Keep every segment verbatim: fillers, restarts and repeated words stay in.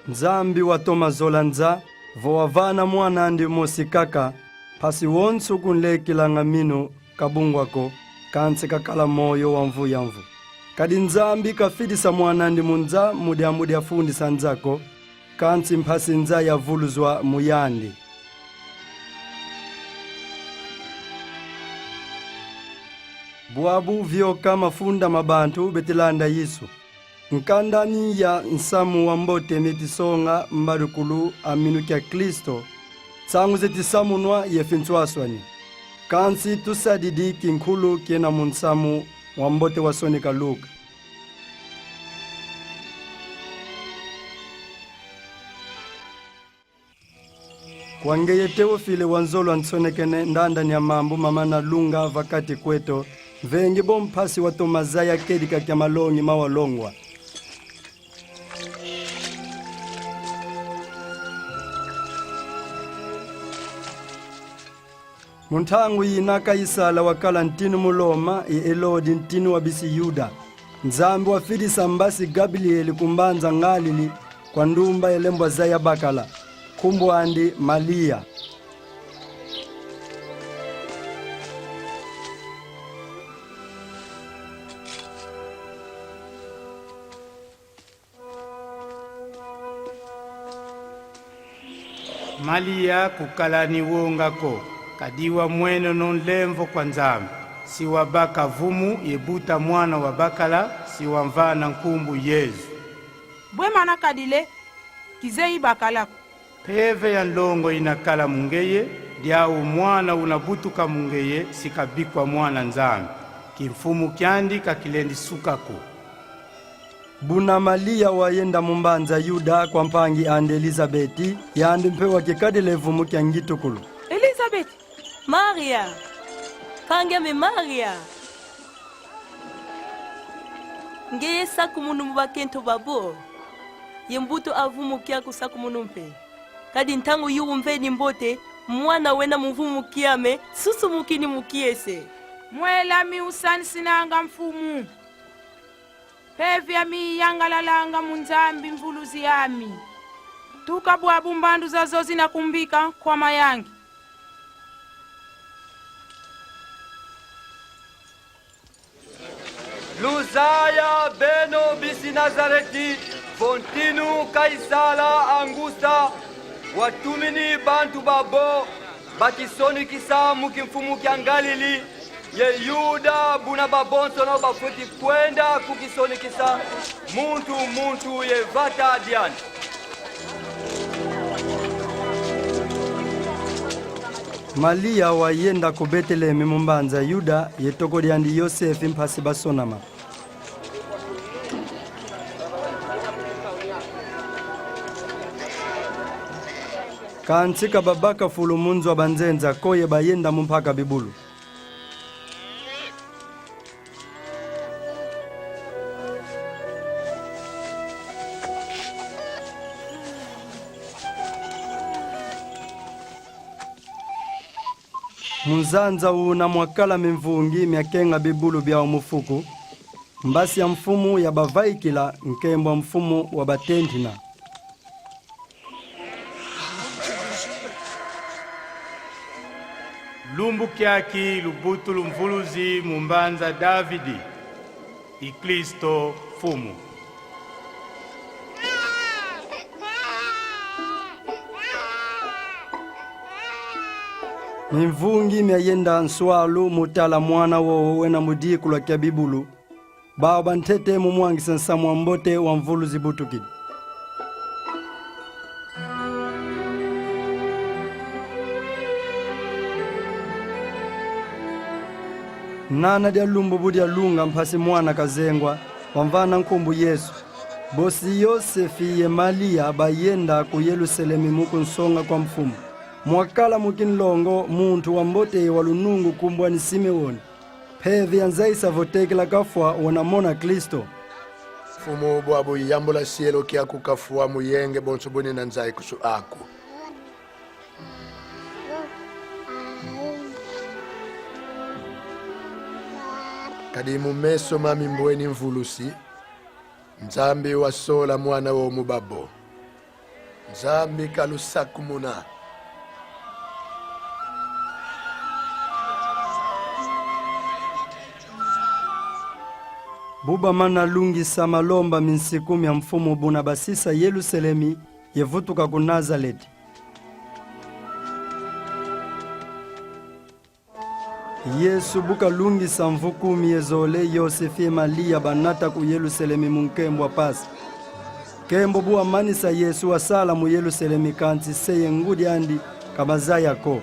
Nzambi watoma zola nza, vo wavana Mwan'andi mosi kaka, mpasi wonso kunlekilanga minu kabungwa ko, kansi kakala moyo wa mvu ya mvu. Kadi Nzambi kafidisa Mwan'andi mu nza mu diambu dia fundisa nza ko, kansi mpasi nza yavuluzwa mu yandi. Bwabu vioka mafunda ma bantu beti landa Yesu. Nkanda mi ya nsamu wa mbote meti songa mbadukulu a minu kia Kristo, nsangu zeti samunwa ye finswaswani. Kansi tusadidi kinkulu kiena mu nsamu wa mbote wasoneka Luka. Kwa ngeye Teofile, wa nzolwa nsonekene ndandani ya mambu mamana lunga va kati kweto, mvengi bo mpasi watoma zaya kedika kia malongi ma walongwa. Mu ntangu yina Kaisala wakala ntinu mu Loma, ye Elodi ntinu wa bisi Yuda. Nzambi wafidisa mbasi Gabriele ku mbanza Ngalili, kwa ndumba yalembwa zaya bakala, nkumbu andi Malia. Malia kukala ni wonga ko, kadi wamwenono nlemvo kwa Nzambi. Si wabaka vumu ye buta mwana wa bakala, si wamvana nkumbu Yezu. Bwe mana kadile, kizeyi bakala ko. Mpeve ya nlongo yina kala mu ngeye, diau mwana una butuka mu ngeye si kabikwa Mwana Nzambi. Kimfumu kiandi ka kilendi suka ko. Buna Malia wayenda mu mbanza Yuda kwa mpangi andi Elizabeti, yandi mpe wakikadila e vumu kia ngitukulu. Elizabeti! Maria! Mpangi ame Maria! Ngeye sakumunu mu bakento babo, ye mbutu a vumu kiaku sakumunu mpe. Kadi ntangu yu umveni mbote, mwana wena mu vumu kiame susumukini mu kiese. Mwela mi usansinanga Mfumu. Mpeve yami yangalalanga mu Nzambi Mvuluzi yami. Tuka bwabu mbandu zazo zina kumbika kwa mayangi. Luzaya beno bisi Nazareti, vo ntinu Kaisala Angusta watumini bantu babo bakisonekisa mu kimfumu kia Ngalili, ye Yuda, buna babonsono bafweti kwenda kukisonekisa, muntu muntu ye vata diandi. Malia wayenda ku Beteleme mu mbanza Yuda ye toko diandi Yosefi mpasi basonama. Kansi ka babaka fulu mu nzo a banzenza ko ye bayenda mu mpaka bibulu. Mu nzanza una mwakala mimvungi mia kenga bibulu biau mu fuku, mbasi ya mfumu ya bavaikila, nkembo a mfumu wa batentina. Lumbu kiaki lubutu lumvuluzi mu mbanza Davidi, i Kristo Mfumu. Mimvungi miayenda nswalu mu tala mwana wowo wena mu dikulwa kia bibulu. Bau bantete mu mwangisa nsamu wa mbote wa mvuluzi butukidi. Nana dia lumbu bu dialunga mpasi mwana kazengwa, wamvana nkumbu Yesu. Bosi Yosefi ye Malia bayenda ku Yelusalemi mu kunsonga kwa Mfumu. Mwakala mu kinlongo muntu wa mbote ye wa lunungu nkumbu ani Simeoni. Mpeve yanzayisa vo tekila kafwa wena mona Kristo. Mfumu, bwabu yambula sielo kiaku kafwa mu yenge bonso bwena nzayi kusu aku. Kadi mu meso mami mbweni mvulusi, Nzambi wasola mwana wo mu babo. Nzambi kalusakumuna. Bu bamana lungisa malomba minsiku mia Mfumu buna basisa Yelusalemi ye vutuka ku Nazaleti. Yesu bu kalungisa mvu kumi ye zole, Yosefi ye Malia banata ku Yelusalemi mu nkembo wa Pasa. Kembo bu wamanisa Yesu wasala mu Yelusalemi, kansi se ye ngudi andi ka bazaya ko.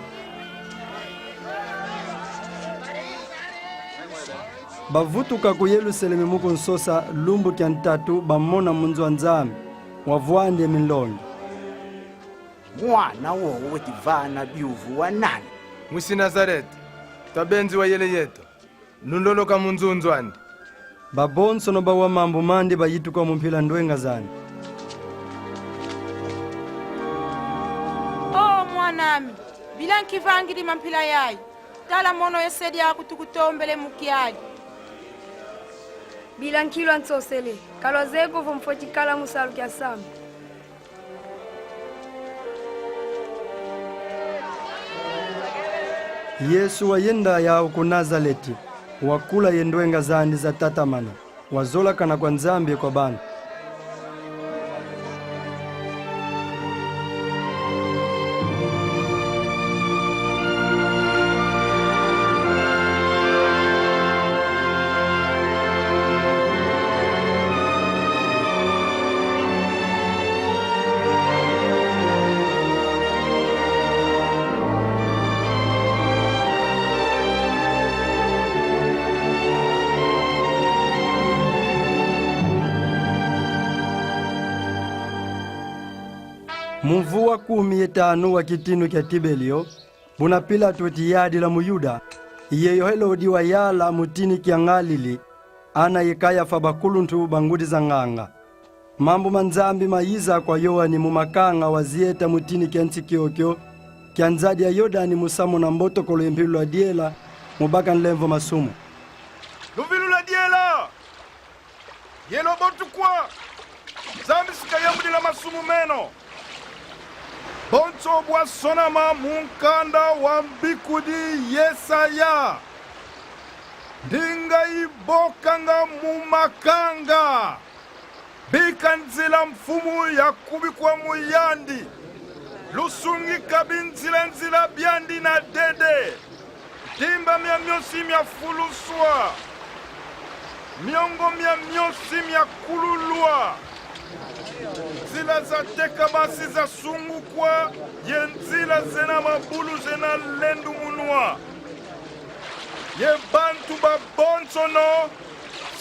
Bavutuka ku Yelusalemi mu kunsosa, lumbu kia ntatu bamona mu nzo a Nzambi wavwandi ye minlongi. Mwana wowo weti vana biuvu wa nani? Mwisi Nazareti, twabenzi wa yele yeto, lundoloka mu nzunzu andi. Babonsono bawa mambu mandi bayituka mu mpila ndwenga zandi. Oh, mwan'ami, bila nkivangidi ma mpila yayi? Tala mono ye se diaku tukutombele mu kiadi. Bila nki lwansosele, ka lwazeye ko vo mfweti kala mu salu kia samba. Yesu wayenda yawu ku Nazaleti, wakula ye ndwenga zandi zatatamana, wazolakana kwa Nzambi ye kwa bantu. Mu mvu wa kumi ye tanu wa kitinu kia Tibelio, buna Pilatu weti yadila mu Yuda, ye yo Helodi wayala mu tini kia ngalili, ana ye Kayafa, bakuluntu ba ngudi za nganga. Mambu ma Nzambi mayiza kwa Yoani mu makanga wazieta mu tini kia nsi kiokio, kia nzadi ya Yodani, musamu na mbotokolo ye mvilulu a diela, mu baka nlemvo masumu. Luvilulu a diela! Ye lwabotukwa, Nzambi si kayambudila masumu meno. Bonso bwasonama mu nkanda wa mbikudi Yesaya: Ndinga ibokanga mu makanga, bika nzila Mfumu yakubikwa mu yandi. Lusungika binzila-nzila biandi na dede. Ntimba mia miosi miafuluswa, miongo mia miosi miakululwa. Nzila za tekama si zasungukwa, ye nzila zena mabulu zena lendumunwa. Ye bantu babonsono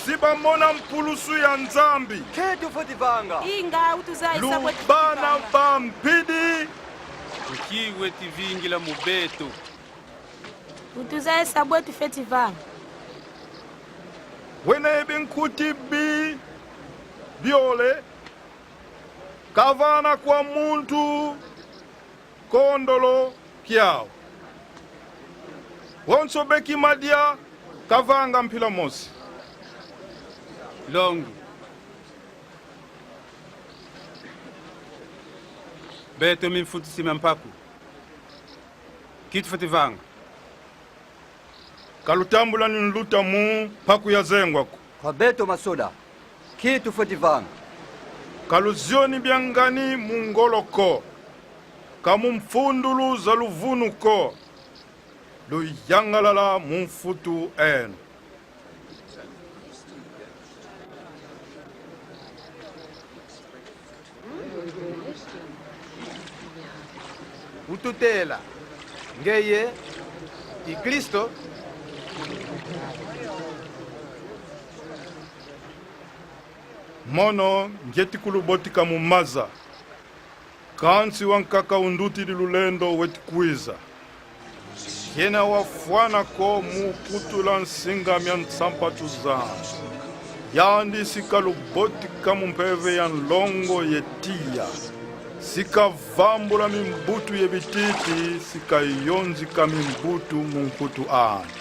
si bamona mpulusu ya Nzambi. Nki tufweti vanga? Inga, utuzayisa bwe tufweti vanga. Lubana ba mpidi. Nki weti vingila mu beto? Utuzayisa bwe tufweti vanga. Wena ye binkuti bi biole, kavana kwa muntu kondolo kiau. Wonso beki madia, kavanga mpila mosi. Longi. Beto mimfutu si mia mpaku. Nki tufweti vanga? Ka lutambula ni nluta mu mpaku ya zengwa ko. Kwa beto masoda, nki tufweti vanga? Ka luzioni bia ngani mu ngolo ko, ka mu mfundulu za luvunu ko. Luyangalala mu mfutu eno. Ututela, ngeye i Kristo? Mono ngieti kulubotika mu maza, kansi wankaka undutidi lulendo weti kwiza. Yena wafwana ko mu kutula nsinga mia nsampatu zandi. Yandi si kalubotika mu mpeve ya nlongo ye tiya. Si kavambula mimbutu ye bititi, si kayonzika mimbutu mu nkutu andi.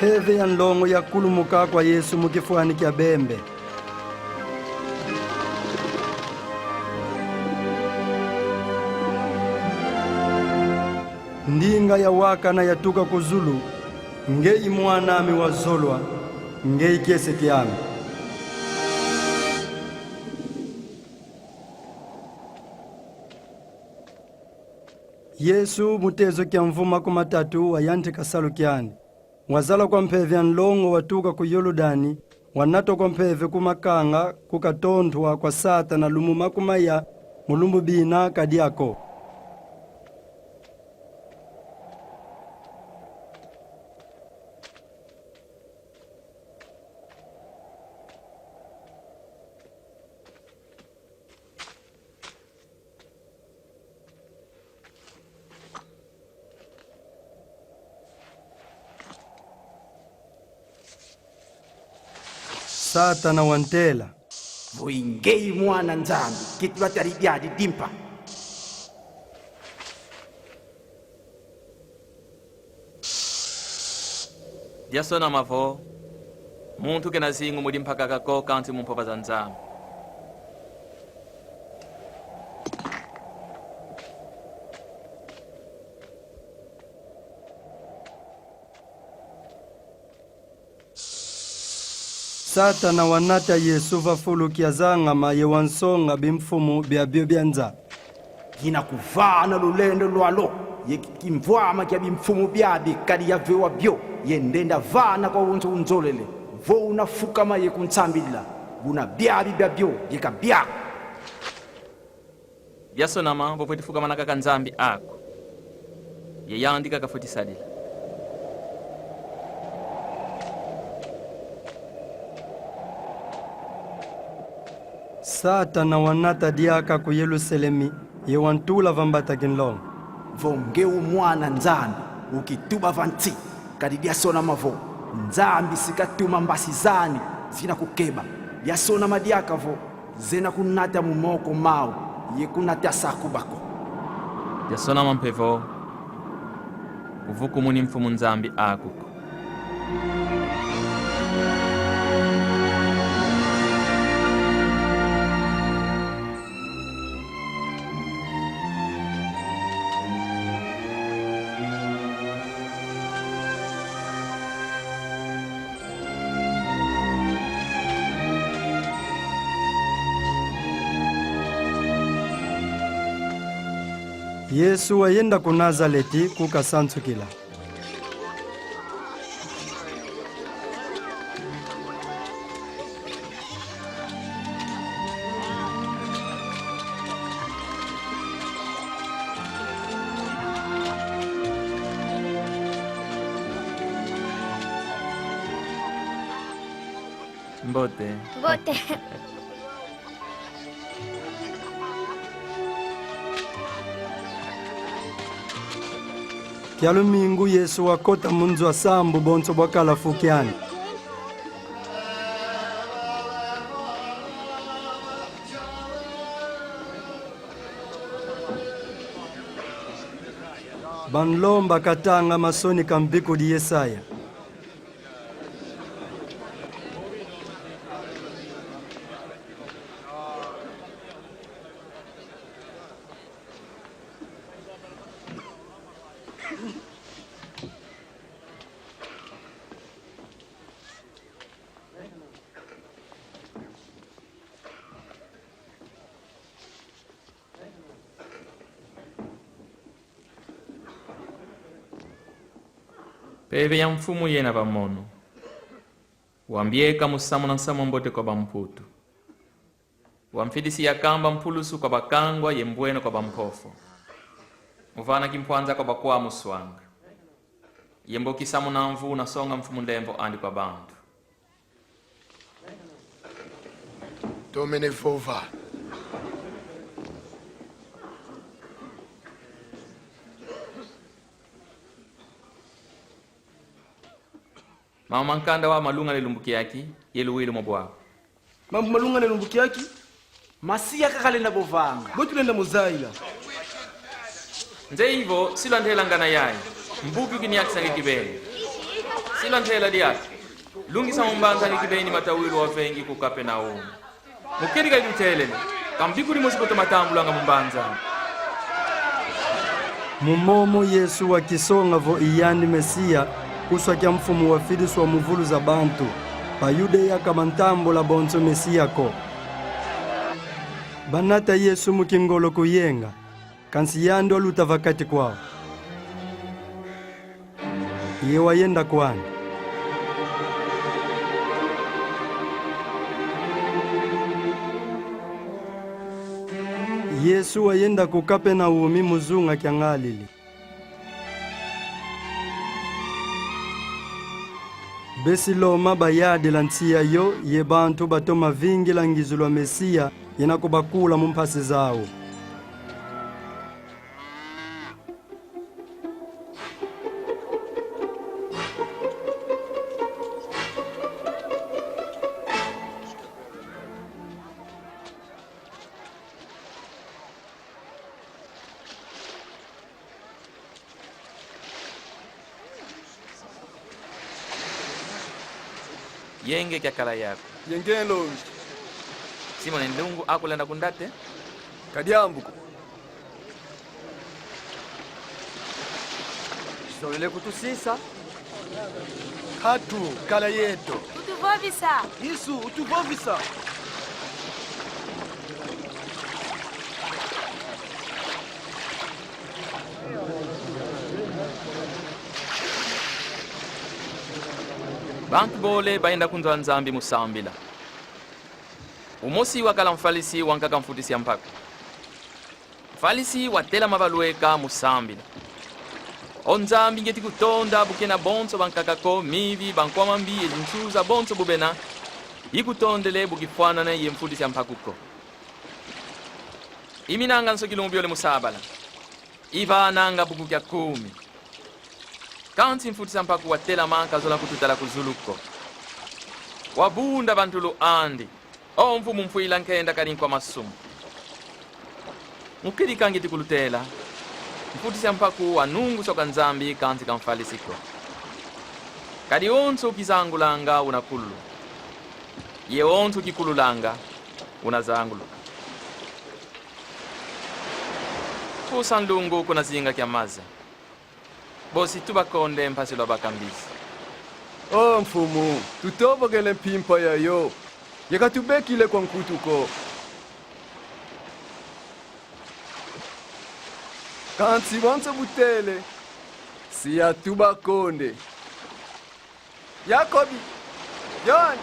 Mpeve ya nlongo yakulumuka kwa Yesu mu kifwani kia bembe. Ndinga yawakana yatuka ku zulu: Ngeye Mwan'ami wazolwa, ngeye kiese kiame. Yesu, mu tezo kia mvu makumatatu, wayantika salu kiandi. Wazalwa kwa mpeve ya nlongo, watuka ku Yoludani, wanatwa kwa mpeve ku makanga, ku katontwa kwa Satana lumbu makumaya mu lumbu bina, kadia ko. Satana wantela: Vo i ngeye Mwana Nzambi, kitula tadi diadi dimpa. Diasonama vo, muntu kena zingu mu dimpa kaka ko, kansi mu mpova za Nzambi. Satana wanata Yesu va fulu kia zangama ye wansonga bimfumu biabio bia nza. Yina kuvana lulendo lwalo ye kimvwama kia bimfumu biabi, kadi yavewa bio ye ndenda vana kwa wonso unzolele, vo una fukama ye kunsambilila, buna biabi biabio ye ka biaku. Diasonama vo fweti fukamana kaka Nzambi aku, ye yandi kaka fweti sadila. Satana wanata diaka ku Yelusalemi, ye wantula va mbata kinlongo. Vo ngeye u Mwana Nzambi, ukituba va nsi, kadi diasonama vo, Nzambi si katuma mbasi zani zina kukeba. Diasonama diaka vo, zena kunata mu moko mau ye kunata sakuba ko. Diasonama mpe vo, kuvukumuni Mfumu Nzambi aku ko. Yesu wayenda ku Nazaleti, ku kasansukila. Mbote. Mbote. Kia lumingu Yesu wakota mu nzo a sambu, bonso bwakala fu kiandi. Banlomba katanga masoni ka mbikudi Yesaya. Mpeve ya Mfumu yena va mono. Wambieka musamu na nsamu mbote kwa bamputu. Wamfidisi yakamba mpulusu kwa bakangwa ye mbweno kwa bampofo. Muvana kimpwanza kwa bakwa muswanga. Ye mbo kisamu na mvu unasonga mfumu ndemvo andi kwa bantu. Tomene vova. Mambu ma nkanda wa malungane lumbu kiaki, ye luwilo mu bwaku. Mambu malungane lumbu kiaki, Masiya kaka lenda vovanga. Bo tulenda mu zayila. Nzeye vo, si lwantela ngana yayi, mbuki ukiniakisa nge kibeni. Sila ntela diaka. Lungisa mu mbanza ngi kibeni matawilu wavengi ku Kapenaum. Mu kedika idutelele, ka mbi kudi mosi ko toma tambulanga mu mbanza. Mu momo Yesu wakisonga vo i yandi Mesia, kuswa kia mfumu wafidiswa mu vuluza bantu. Ba Yudeya ka bantambula bonso Mesia ko. Banata Yesu mu kingolo kuyenga, kansi yandi waluta va kati kwau. Ye wayenda kwandi. Yesu wayenda ku Kapenaumi mu zunga kia Ngalili. Besi Loma bayadila nsi yayo, ye bantu batoma vingila ngizu lwa Mesia, yena kubakula mu mpasi zau. Yenge kiakala yaku. Yenge, nlongi. Simone Ndungu akulenda kundate? Ka diambu ko. Zolele kutusisa. Nkatu, kala yeto. Utuvovisa. Yesu, utuvovisa. Bantu bole bayenda ku nzo a Nzambi mu sambila. Umosi wakala mfwalisi wankaka mfutisi a mpaku. Mfwalisi watelama va lweka mu sambila. O Nzambi, ngieti kutonda bu kena bonso bankaka ko, mivi, bankwa mambi ye zinsuza bonso bu bena, ikutondele bu kifwanane ye mfutisi a mpaku ko. Iminanga nso kilumbu biole mu sabala. Ivananga buku kia kumi. Kansi mfutisi a mpaku watelama, kazola kututala ku zulu ko. Wabunda va ntulu andi: O Mfumu mfwila nkenda kadi nkwa masumu. Mu kedika ngieti kulutela, mfutisi a mpaku wanungusa kwa Nzambi, kansi ka mfwalisi ko. Kadi onso ukizangulanga una kululu. Ye onso ukikululanga una zanguluka. Pusa nlungu kuna zinga kia maza. Bosi tubakonde mpasi lwabaka mbizi. O Mfumu, tutobokele mpimpa yayo, ye ka tubekile kwa nkutu ko. Kansi bonso butele, sia tubakonde. Yakobi, Yoane.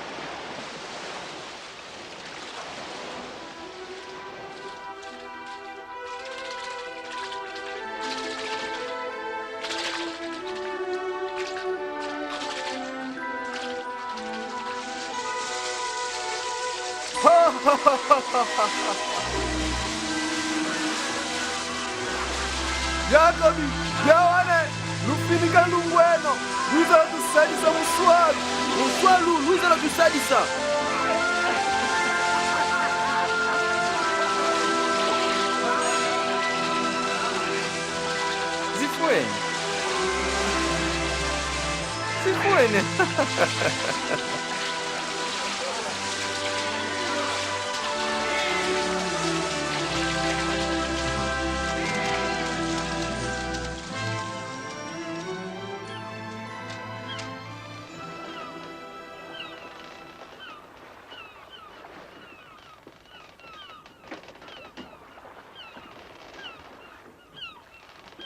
Yakobi, Yoane, lufinika nlungu eno, lwiza lwatusadisa mu swalu, mu swalu lwiza lwatusadisa. Zifwene. Zifwene.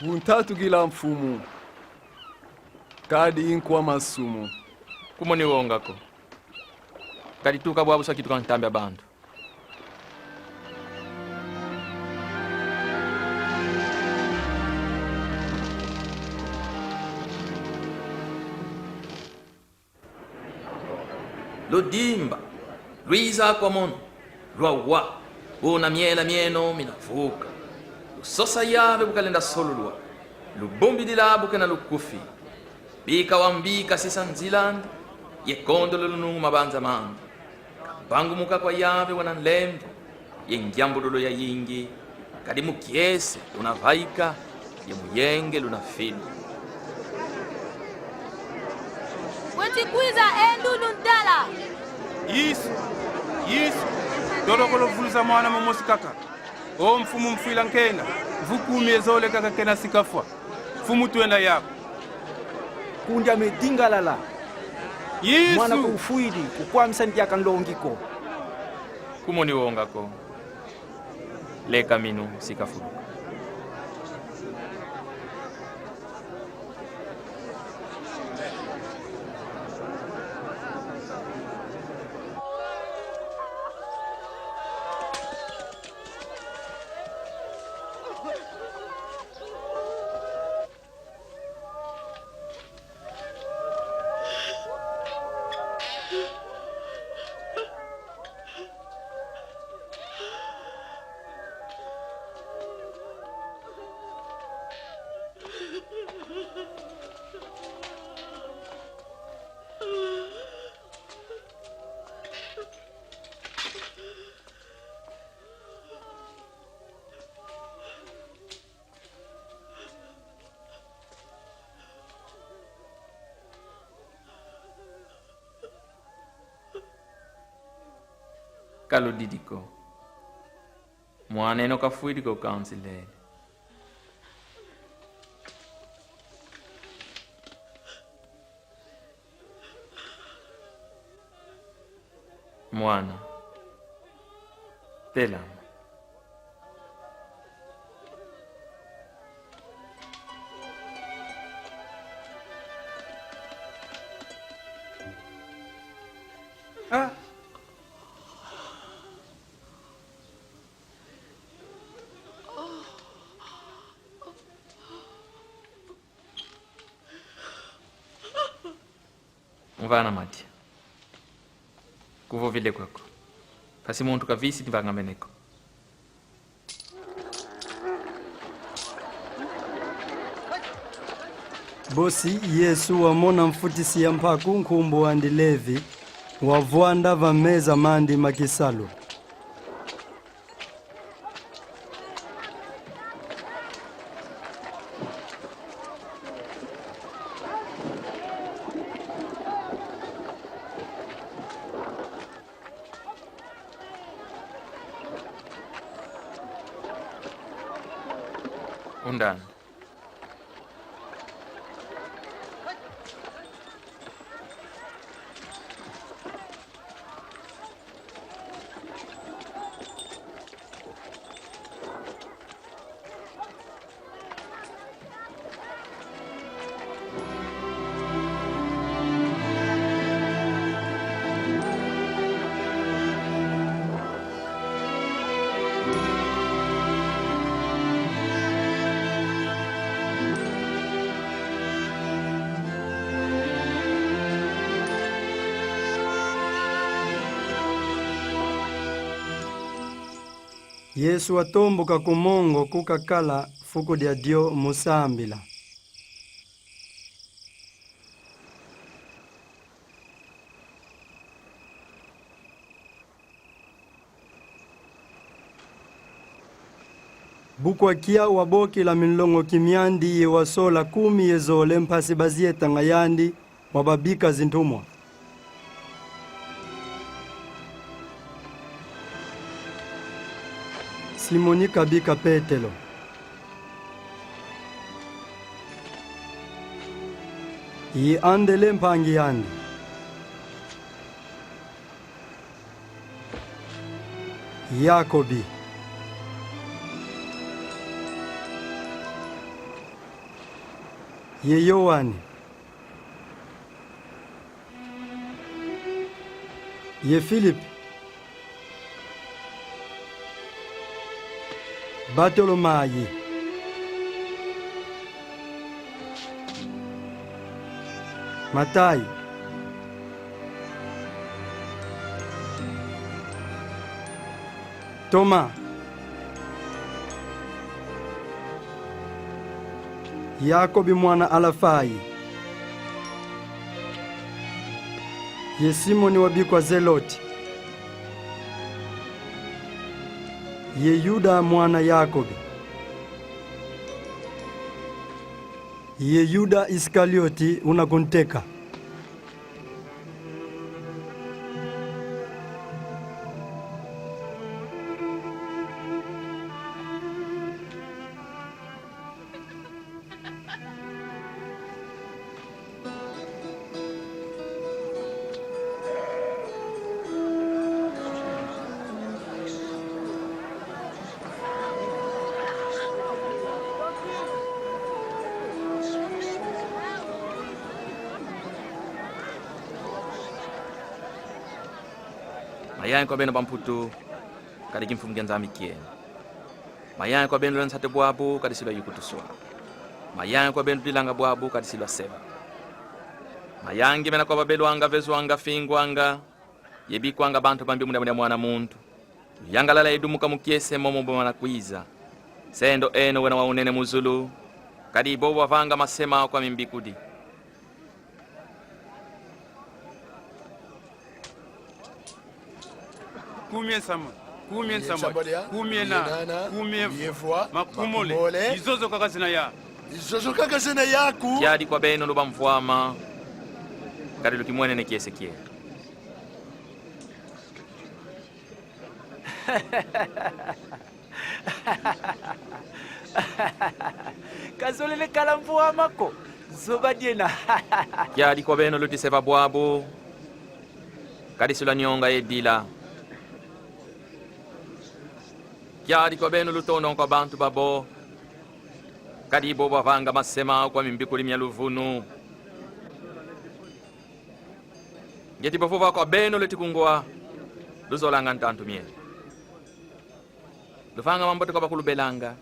Untatukila, Mfumu, kadi nkwa masumu. Kumoni wonga ko. Kadi tuka bwabu sa kituka ntambi a bantu. Ludimba lwiza kwa mono, lwawa, buna miela mieno mina vuka. Lusosa Yave bu kalenda solulwa, lubumbidila bu kena lukufi. Bika wambi kasisa nzila andi, ye kondolo lunungu mabanza mandi. Kabangumuka kwa Yave wena nlemvo, ye ngiambululo yayingi, kadi mu kiese luna vaika, ye mu yenge luna fila. Si kwiza, e ndundu ntala. Yesu, Yesu, dolokolo vuluza mwana momosi kaka. O Mfumu mfwila nkenda, mvu kumi ye zole kaka kena si kafwa. Mfumu, twenda yaku. Kundi ame dingalala. Yesu! Mwana ko ufwidi, kukwamisa ndiaka nlongi ko. Kumoni wonga ko. Leka minu si kafuluka. Ka ludidi ko. Mwan'eno kafwidi ko, kansi lele. Mwana, telama. Ah! Mvana madia. Kuvovele kwa ko. Mpasi muntu kavisi ni vanga mene ko. Bosi Yesu wamona mfutisi ya mpaku, nkumbu andi Levi, wavwanda va meza mandi ma kisalu. Undani. Yesu watomboka ku mongo, ku kakala fuku dia dio mu sambila. Bu kwakia, wabokela minlongoki miandi ye wasola kumi ye zole mpasi bazietanga yandi, wababika zintumwa. Simoni kabika Petelo, ye Andele mpangi andi, Yakobi, ye Yoani, ye Filipi, Batolomayi, Matayi, Toma, Yakobi mwana Alafayi, ye Simoni wabikwa Zeloti, ye Yuda mwana Yakobi, ye Yuda Isikalioti una kunteka. Mayangi kwa beno bamputu, kadi kimfumu kia Nzambi kieno. Mayangi kwa beno lwenda nsatu bwabu, kadi si lwayukutuswa. Mayangi kwa beno dilanga bwabu, kadi si lwaseva. Mayangi mena kwa babelwanga, vezwanga, fingwanga, ye bikwanga bantu bambi mu diambu dia Mwana muntu. Luyangalala ye dumuka mu kiese momo bo mana kwiza. Nsendo eno wena wa unene mu zulu, kadi bobo bavanga mase mau kwa mimbikudi. Kumi ye nsambanu, kumi ye nsambanu, kumi ye nana, kumi ye vwa, makumole. Makumole. I zozo kaka zina ya. I zozo kaka zina yaku. Kiadi kwa beno lubamvwama, kadi lukimwenene kiese kieno. Ka zolele kala mvwama ko, zoba diena. Kiadi kwa beno luti seva bwabu, kadi si lwanionga ye dila. Kiadi kwa beno lutonda kwa bantu babo, kadi bobo bavanga mase mau kwa mimbikudi mia luvunu. Ngieti bavova kwa beno lweti kungwa, luzolanga ntantu mieno. Luvanga mambote kwa bakulubelanga,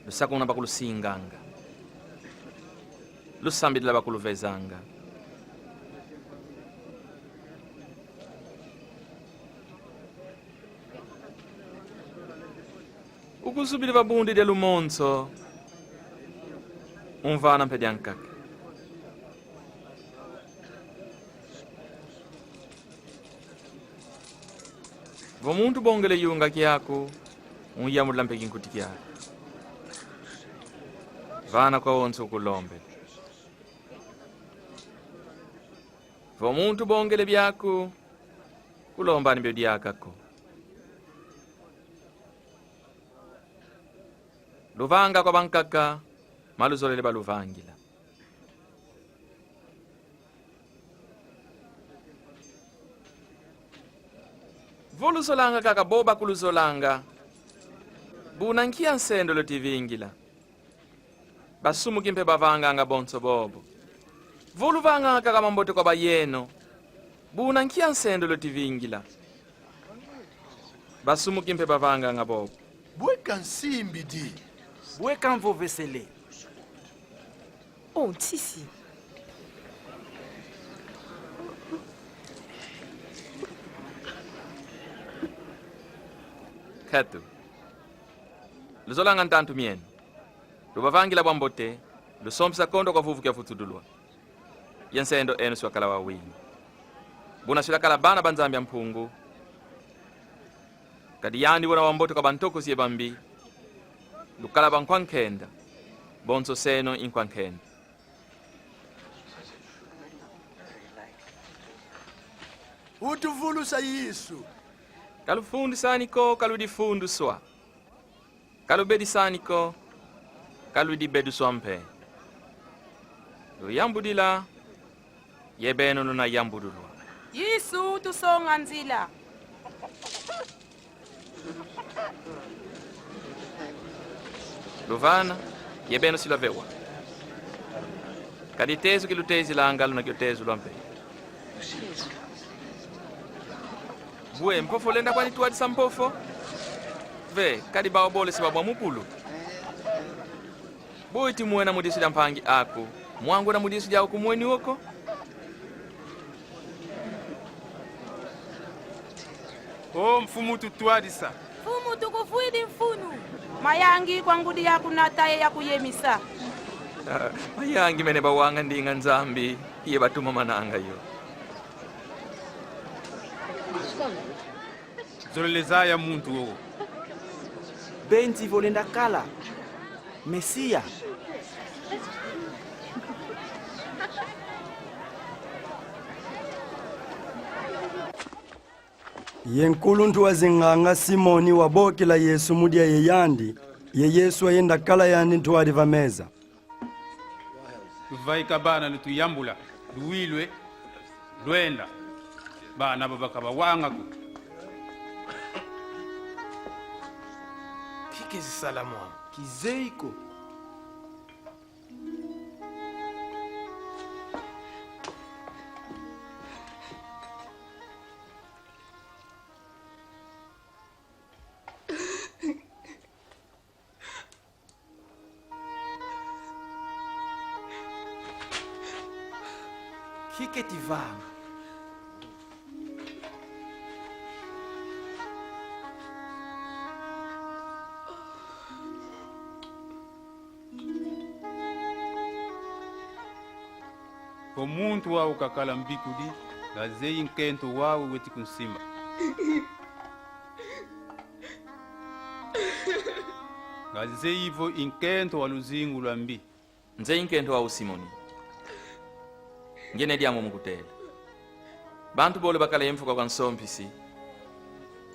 lusakumuna bakulusinganga, lusambidila bakuluvezanga. Ukuzubidi va bundu dia lumonso, umvana mpe diankaka. Vo muntu bongele yunga kiaku, unyambudila mpe kinkuti kiaku. Vana kwa wonso ukulombele. Vo muntu bongele biaku, kulombani bio diaka ko. Luvanga kwa bankaka, ma luzolele baluvangila. Vo luzolanga kaka bobo bakuluzolanga, buna nkia nsendo lweti vingila? Basumuki mpe bavanganga bonso bobo. Vo luvanganga kaka mambote kwa bayeno, buna nkia nsendo lweti vingila? Basumuki mpe bavanganga bobo. Bwe ka nsimbidi? Bwe ka mvovesele? Oh, nsisi. Nkatu. Luzolanga ntantu mieno. Lubavangila bwa mbote, lusompesa kondwa kwa vuvu kia vutudulwa. Ye nsendo eno si wakala wawingi. Buna si lwakala bana ba Nzambi a Mpungu. Kadi yandi wena wa mbote kwa bantokosi ye bambi. Lukala bankwa nkenda. Bonso seno i nkwa nkenda. Utuvulusa Yesu. Ka lufundisani ko, ka ludifunduswa. Ka lubedisani ko, ka ludibeduswa mpe. Luyambudila, ye beno luna yambudulwa. Yesu, tusonga nzila. Luvana, ye beno si lwavewa. Kadi tezu ki lutezilanga, luna kio tezulwa mpe. Bwe, mpofo lenda kwani twadisa mpofo? Ve, kadi bau bole si babwa mu bulu. Bwe iti mwena mu disu dia mpangi aku, mwangu wena mu disu diau kumweni wo ko? O Mfumu, tutwadisa. Mfumu, tukuvwidi mfunu. Mayangi kwa ngudi yakunata ye yakuyemisa. Ah, mayangi mene bawanga ndinga Nzambi, ye batumamananga yo. Zolele zaya muntu wowo. Benti vo lenda kala Mesia. Ye nkuluntu wa zinganga Simoni wabokila Yesu mu dia ye yandi, ye Yesu wayenda kala yandi ntwadi va meza. Vaika bana, lutuyambula, luwilwe, lwenda. Bana abo baka bawanga ko. Kiki zisala mwa? Kizeyi ko. keti vanga. Ko muntu wau kakala mbikudi, nga zeyi nkento wau weti kunsimba. Nga zeyi vo i nkento wa luzingu lwa mbi. Nzeyi nkento wau Simoni. Ngiena diambu mu kutela. Bantu bole bakala ye mfuka kwa nsompisi,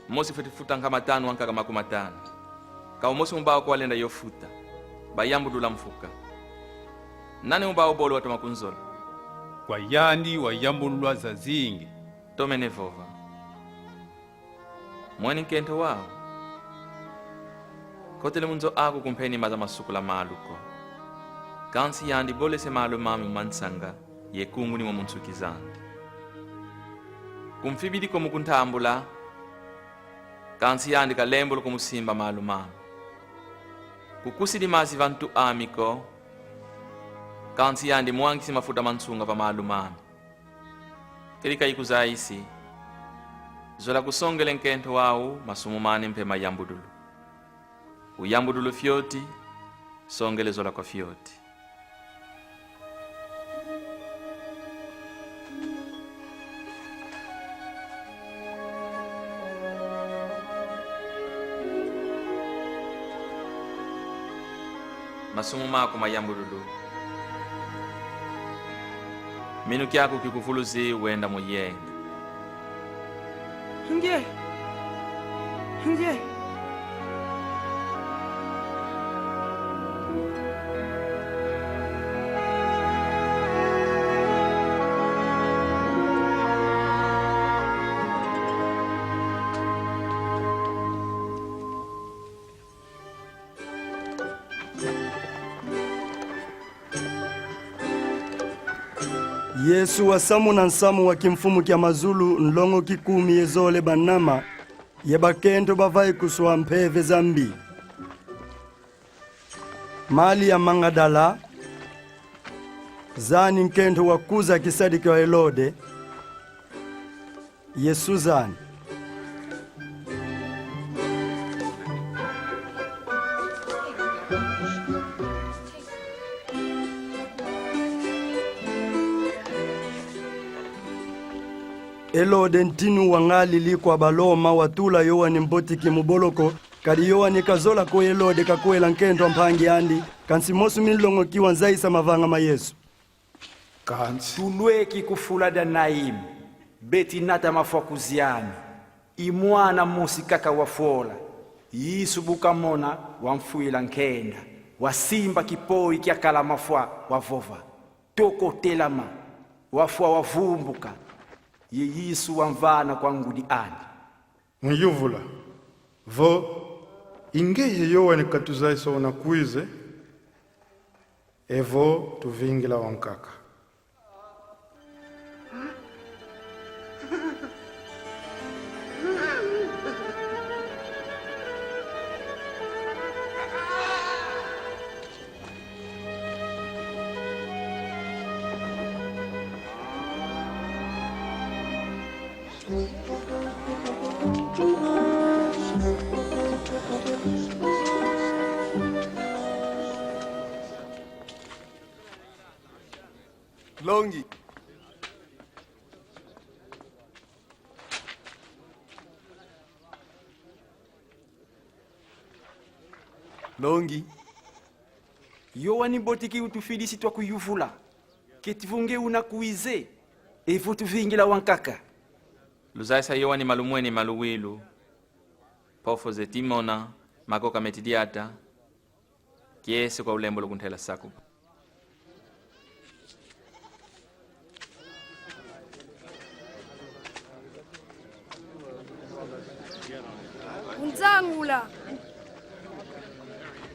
mosi fwete futa nkama tanu ankaka makumatanu. Ka umosi mu bau ko walenda yo futa. Bayambudula mfuka. Nani mu bau bole watoma kunzola? Kwa yandi wayambulwa zazingi. Tomene vova. Mweni nkento wau, kotele mu nzo aku kumpeni maza ma sukula malu ko. Kansi yandi bole se malu mami mu mansanga, ye kunguni mo mu nsuki zandi. Kumfibidi ko mu kuntambula, kansi yandi kalembolo ko mu simba malu mami. Kukusidi mazi va ntu ami ko, kansi yandi mwangisi mafuta ma nsunga va malu mami. Kedika ikuzayisi. Zola kusongele nkento wau masumu mani mpe mayambudulu. Uyambudulu fioti, songele zola kwa fioti. Masumu maku mayambudulu. Minu kiaku kikuvuluzi wenda mu yenga. Nge. Nge. Yesu wasamuna nsamu wa kimfumu kia mazulu, nlongoki kumi ye zole banama, ye bakento bavayi kuswa mpeve za mbi. Malia Mangadala, zani nkento wa Kuza kisadi kia Elode, ye Suzane. Elode ntinu wangalili kwa Baloma, watula Yoani Mbotiki mu boloko, kadi Yoani kazola ko Elode kakwela nkento a mpangi andi, kansi mosi mu minlongoki wanzayisa mavanga ma Yesu. Kansi tulweki ku fula dia Naime, beti nata mafwa ku ziani, i mwana mosi kaka wafola. Yesu bu kamona, wamfwila nkenda, wasimba kipoyi kiakala mafwa, wavova: Toko telama. Wafwa wavumbuka, ye Yesu wamvana kwa ngudi andi. Nyuvula vo: I ngeye Yoani katuzayisa wuna kwiza, evo tuvingila wankaka? Longi. Longi. Yoani Mbotiki utufidisi twakuyuvula. Keti vo nge wuna kwiza, evo tuvingila wankaka? Luzayisa Yoani malu mweni maluwilu. Mpofo zeti mona, makoka meti diata. Kiese kwa ulembolo kuntela sakuba. Unzangula.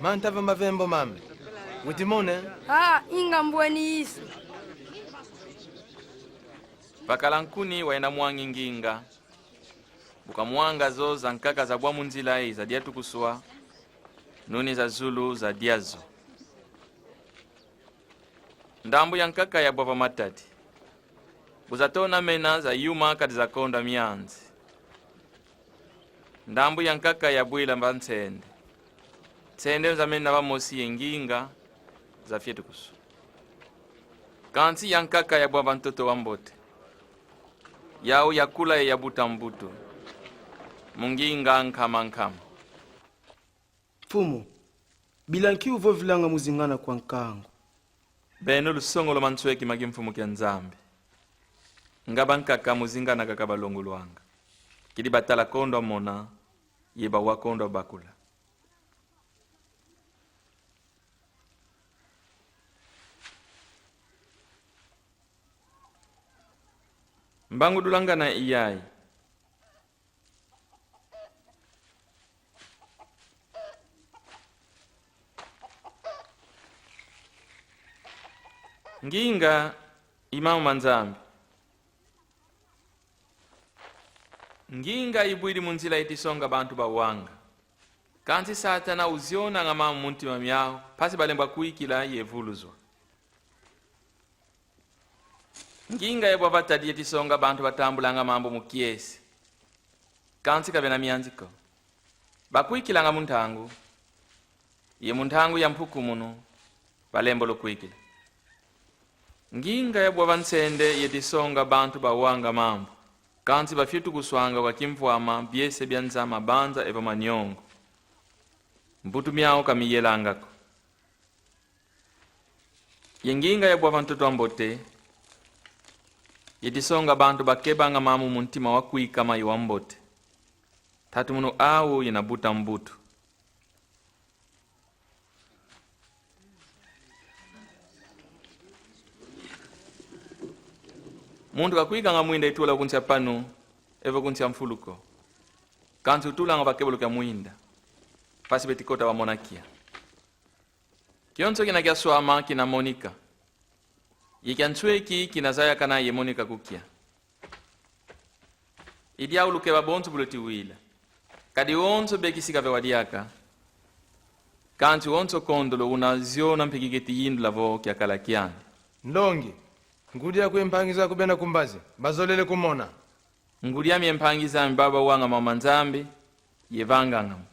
Manta va mavembo mame. Weti mona? Ah, inga mbweni Yesu. Pakala nkuni wayenda mwangi nginga. Bu kamwanga zo, zankaka zabwa mu nzila ye za diatukuswa, nuni za zulu zadia zo. Ndambu yankaka yabwa va matadi. Bu zatona mena, zayuma kadi zakondwa mianzi. Ndambu yankaka yabwila va nsende. Nsende zamenina vamosi ye nginga za fyetukusu. Kansi yankaka yabwa va ntoto wa mbote. Yau yakula ye yabuta mbutu. Mu nginga nkama nkama. Mfumu, bila nki uvovilanga mu zingana kwa nkangu? Beno lusongolo lwa mansweki ma kimfumu kia Nzambi. Nga bankaka mu zingana kaka balongolwanga. Kidi batala kondwa mona, ye bawa kondwa bakula. Mbangu dulangana i yayi. Nginga i mambu ma Nzambi. Nginga ibwidi mu nzila yeti songa bantu bawanga. Kansi Satana uzionanga mambu mu ntima miau, mpasi balembwa kwikila ye vuluzwa. Nginga yabwa va tadi yeti songa bantu batambulanga mambu mu kiese. Kansi ka bena mianzi ko. Bakwikilanga mu ntangu. Ye mu ntangu ya mpukumunu, balembolo kwikila. Nginga yabwa va nsende yeti songa bantu bawanga mambu. Kansi bafyetukuswanga kwa kimvwama biese bia nza mabanza ye va maniongo. Mbutu miau ka miyelanga ko. Ye nginga yabwa va ntoto wa mbote, yeti songa bantu bakebanga mambu mu ntima wa kwikama ye wa mbote. Tatumunu au yena buta mbutu. Muntu kakwikanga mwinda itula ku nsi a panu, ye vo ku nsi a mfulu ko. Kansi utulanga va kebolo kia mwinda. Mpasi beti kota bamona kia. Kionso kina kiaswama kina monika. Ye kia nsweki kina zayakana ye monika kukia. I diau lukeba bonso bu lweti wila. Kadi wonso be kisika ve wadiaka. Kansi wonso kondolo una ziona mpe kiketi yindula vo kiakala kiani. Nlongi, ngudi aku ye mpangi zaku bena ku mbazi, bazolele kumona. Ngudi ami ye mpangi zami baba wanga mambu ma Nzambi, ye vanganga mo.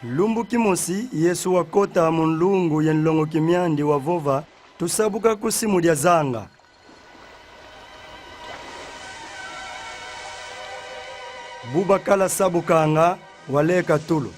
Lumbu kimosi, Yesu wakota mu nlungu ye nlongoki miandi wavova: Tusabuka ku simu dia zanga. Bu bakala sabukanga, waleka tulu.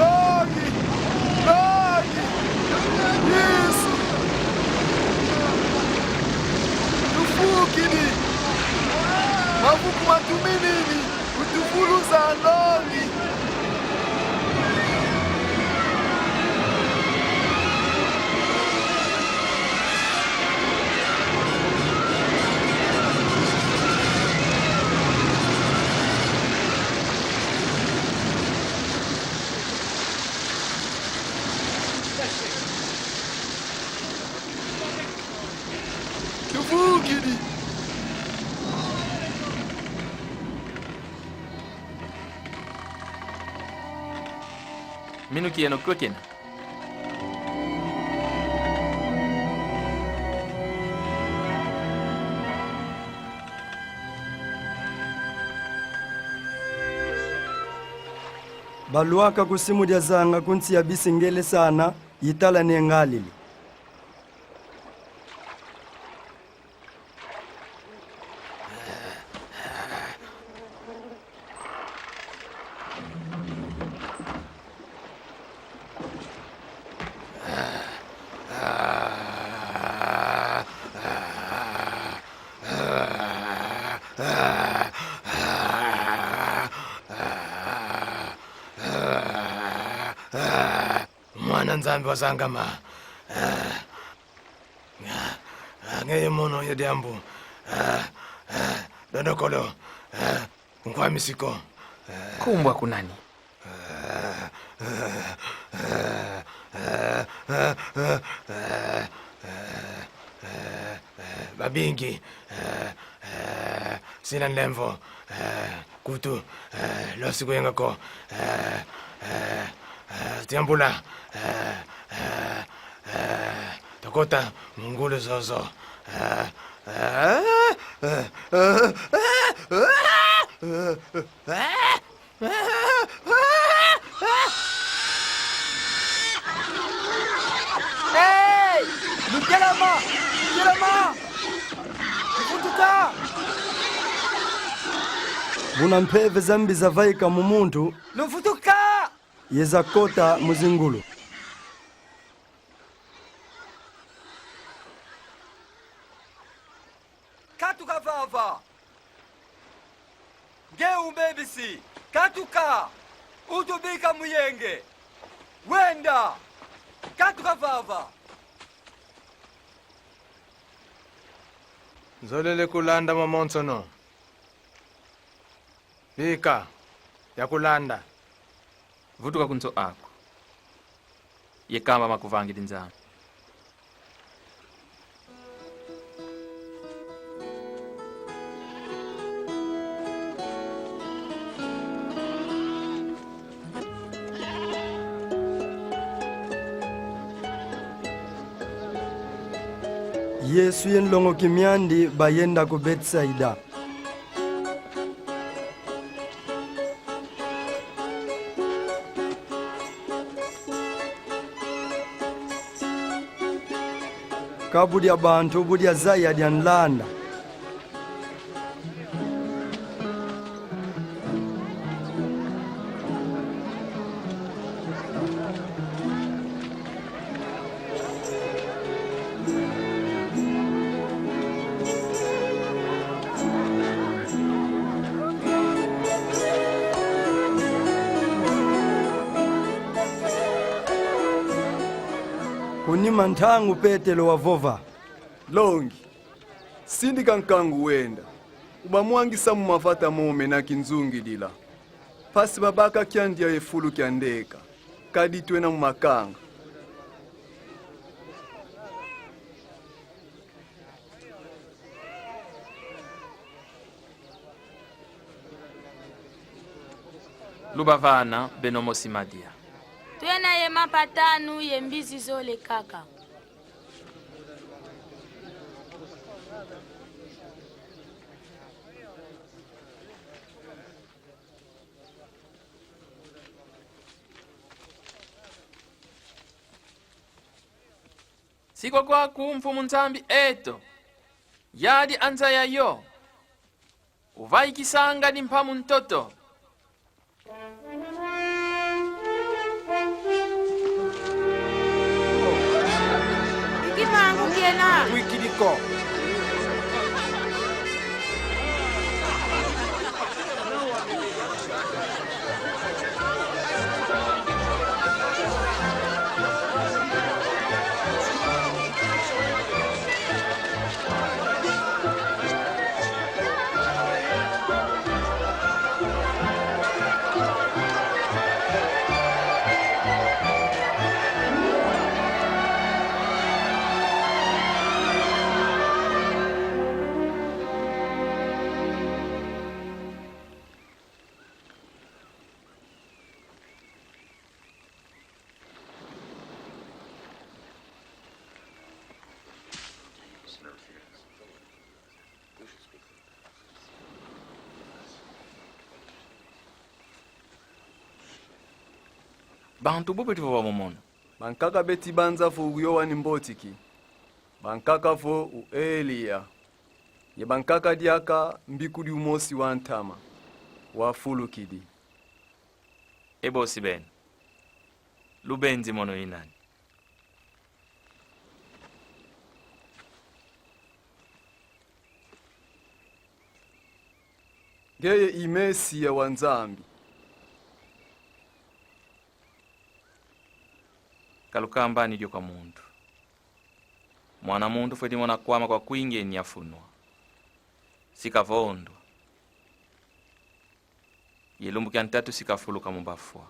Nlongi! Nlongi! Yesu! Tufukidi! Mavuku matuminini! Utuvuluza, nlongi! Tuvukidi. Minu kieno kwekena. Balwaka ku simu dia zanga ku nsi ya bisi ngele sana, itala ne ngalili. Ah, mwana Nzambi wazangama. Ah, ah, ah, ngeye mono ye diambu. Ah, ah, dondokolo. Ah, nkwamisi ko. Nkumbu aku nani? Babingi, eh, eh, sina nlemvo, eh, kutu, eh, losi kuyenga ko, eh, eh, eh, tiambula, eh, eh, eh, tokota mu ngulu zozo, eh, eh, eh, eh, eh, eh, eh, Hey! Lutelama! Lutelama! Luvutuka! Muna mpeve za mbi zavaika mu muntu. Luvutuka! Ye zakota mu zingulu. Katuka vava! Nge umbebisi, katuka! Utubika mu yenge! Wenda! Katuka vava! Nzolele kulanda mamonsono. Bika, yakulanda. Vutuka ku nzo aku. Ye kamba makuvangidi Nzambi. Yesu ye nlongoki miandi bayenda ku Betsaida. Ka bu dia bantu, bu dia zaya dia nlanda. Ku nima ntangu Petelo wavova: Longi, sindika nkangu wenda, ubamwangisa mu mavata mome na kinzungidila. Mpasi babaka kiandia ye fulu kia ndeka, kadi twena mu makanga. Lubavana beno mosi madia. Twena ye mapa tanu ye mbizi zole kaka. Sikwa kwaku, Mfumu Nzambi eto, yadi anza yayo, uvaikisanga ni mpamu ntoto. Iki mangu kiena? Wikidi ko. Bantu bu beti vova momo mono? Bankaka beti banza vo u Yoani Mbotiki, bankaka vo u Eliya, ye bankaka diaka mbikudi umosi wa ntama wafulukidi. E bosi beno, lubenzi mono i nani? Ngeye i Mesiya wa Nzambi. Ka lukambani dio kwa muntu. Mwana muntu fweti mona kwama kwa kwingi e nyafunwa. Si kavondwa. Ye lumbu kia ntatu si kafuluka mu bafwa.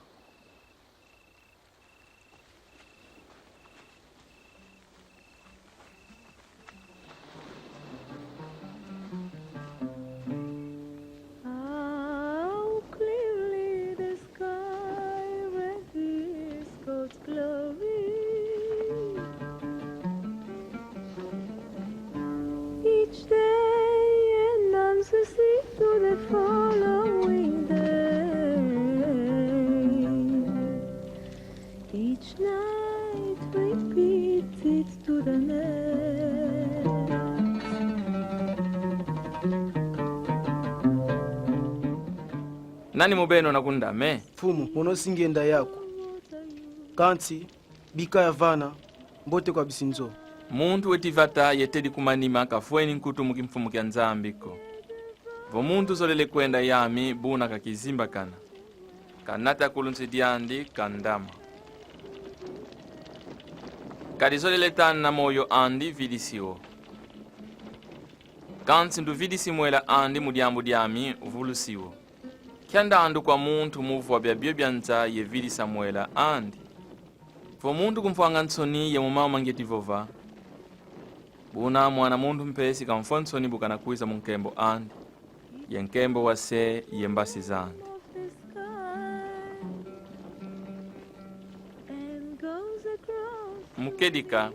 How clearly the sky reveals God's glory. Each day announces it to the following day. Each night repeats it to the next. Nani mu beno una kundame? Mfumu, mono si ngienda yaku. Kansi, bika ya vana, mbote kwa bisinzo. Muntu weti vata yetedi ku manima kafweni nkutu mu kimfumu kia Nzambi ko. Vo muntu zolele kwenda yami, buna kakizimbakana. Kanata ku lunsi diandi, kandama. Kadi zolele tana moyo andi, vidisi wo. Kansi nduvidisi mwela andi mu diambu diami, vulusi wo. Kia ndandu kwa muntu muvwa biabio bia nza ye vidisa mwela andi. Vo muntu kumfwanga nsoni ye mu mama ngieti vova, buna Mwana muntu mpe si kamfwa nsoni bu kana kwiza mu nkembo andi, ye nkembo wa Se ye mbasi zandi. Mu kedika,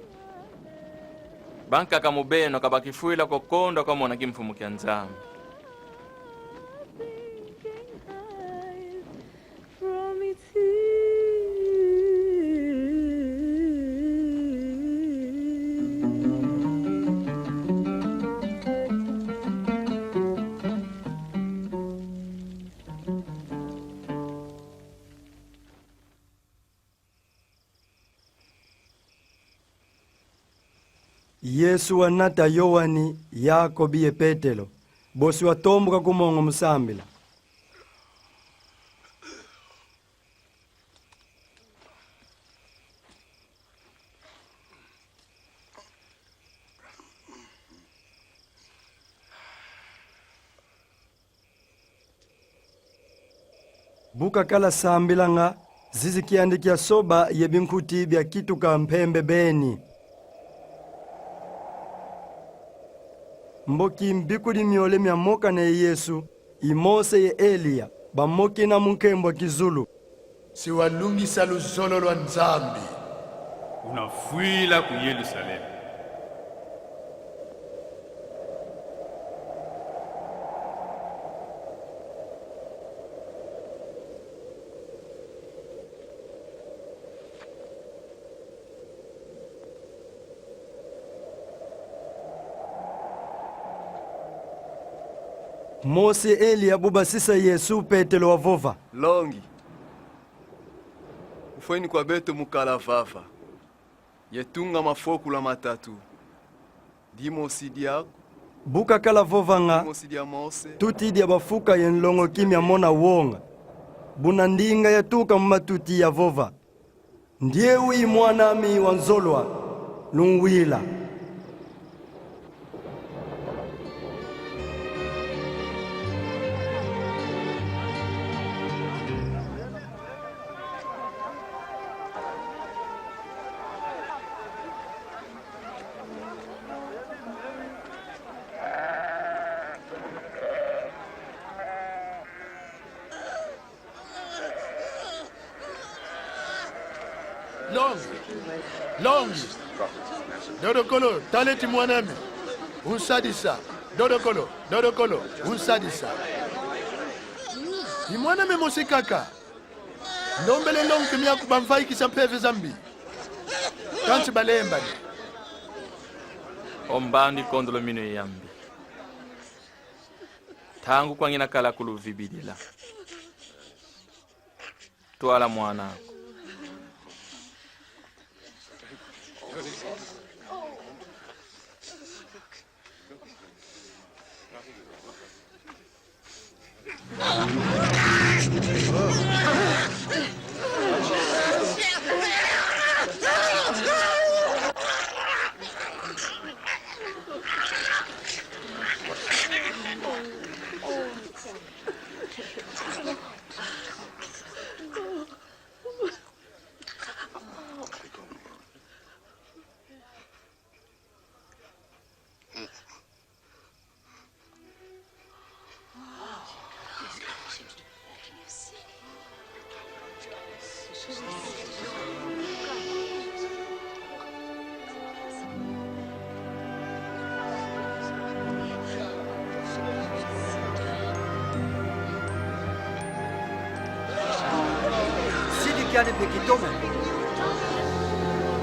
bankaka mu beno ka bakifwila ko kondwa kwa mona kimfumu kia Nzambi. Yesu wanata Yoani, Yakobi ye Petelo, bosi watombuka ku mongo mu sambila. Bu kakala sambilanga, zizi kiandi kia soba ye binkuti biakituka mpembe beni. Mboki mbikudi miole miamokana ye Yesu, i Mose ye Eliya, bamokena mu nkembo a kizulu. Si walungisa luzolo lwa Nzambi. Una fwila ku Yerusalemi. Mose, Eliya bu basisa Yesu, Petelo wavova: Nlongi, ufweni kwa beto mu kala vava, ye tunga mafokula matatu. Dimosi diaku. Bu kakala vovanga, dimosi dia Mose, tuti dia bafuka ye nlongoki miamona wonga. Buna ndinga yatuka mu matuti yavova: Ndiewu i Mwan'ami wa nzolwa, lunwila. Nlongi, nlongi, dodokolo, tala eti Mwan'ami unsadisa. Dodokolo, dodokolo, unsadisa. I Mwan'ami mosi kaka. Ndombele longi miaku bamvaikisa mpeve za mbi, kansi balembani. O mbandu ikondolo minu ya mbi, ntangu kwa ngina kala kuluvibidila. Twala mwan'aku. Yandi mpe kitoma.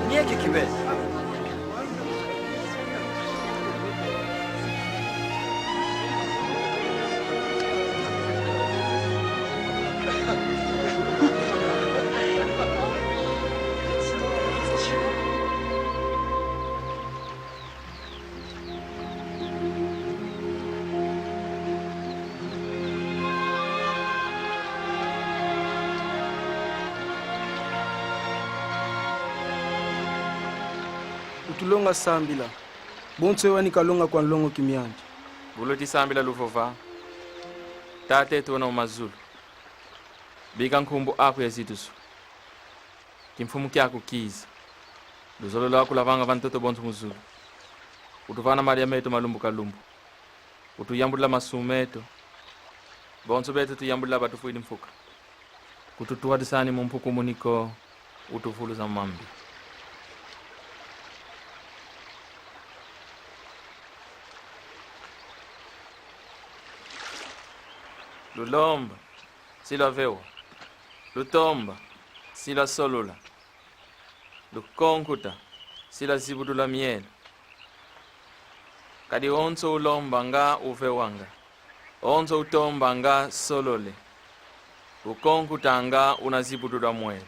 Nieke kibe. Utulonga sambila. Bonso ewa ni kalonga kwa nlongo kimiandi. Bu luti sambila luvova: Tata eto wena mu mazulu, bika nkumbu aku yazitusu. Kimfumu kiaku kiza. Luzolo lwaku lwavanga va ntoto bonso mu zulu. Utuvana madia meto ma lumbu ka lumbu. Utuyambudila masumu meto, bonso beto tuyambudila batufwidi mfuka. Kututuadisani mu mpukumuni ko, utuvuluza mambi. Lulomba, si lwavewa. Lutomba, si lwasolola. Lukonkuta, si lwazibudula mielo. Kadi onso ulomba nga uvewanga, onso utomba nga solole, ukonkuta nga una zibudula mwelo.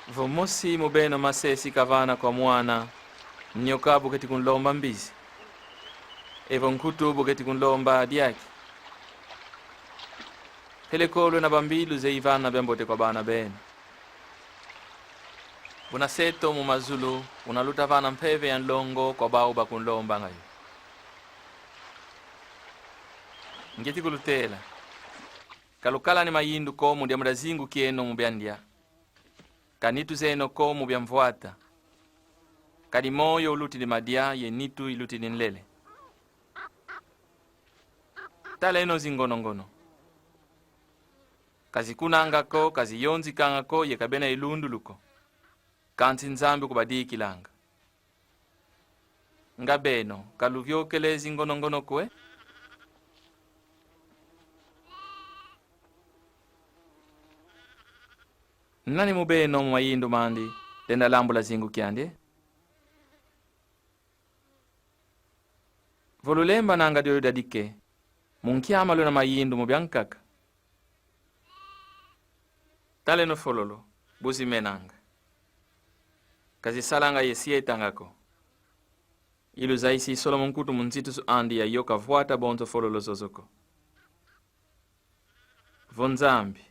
Vo mosi mu beno masesi kavana kwa mwana, nyoka bu keti kunlomba mbizi, evo nkutu bu keti kunlomba diaki. Peleko lwena bambi luzeye vana biambote kwa bana beno. Buna se eto mu mazulu una luta vana mpeve ya nlongo kwa bau bakunlombanga yo. Ngeti kulutela. Ka lukala ni mayindu ko mu diambu dia zingu kieno mu bia ndia, ka nitu zeno ko mu bia mvwata. Kadi moyo ulutidi madia ye nitu ilutidi nlele. Taleno zingonongono. Ka zikunanga ko, ka ziyonzikanga ko, ye ka bena ye lundulu ko. Kansi Nzambi kubadikilanga. Nga beno, ka luviokele zingonongono ko e? Nani mu beno mu mayindu mandi lenda lambula zingu kiandi e? Vo lulembananga diodio diadike, mu nkia ma lwena mayindu mu biankaka? Taleno fololo, bu zimenanga. Ka zisalanga ye sietanga ko. Iluzayisi solo mu nkutu mu nzitusu andi ya yo kavwata bonso fololo zozo ko. Vo Nzambi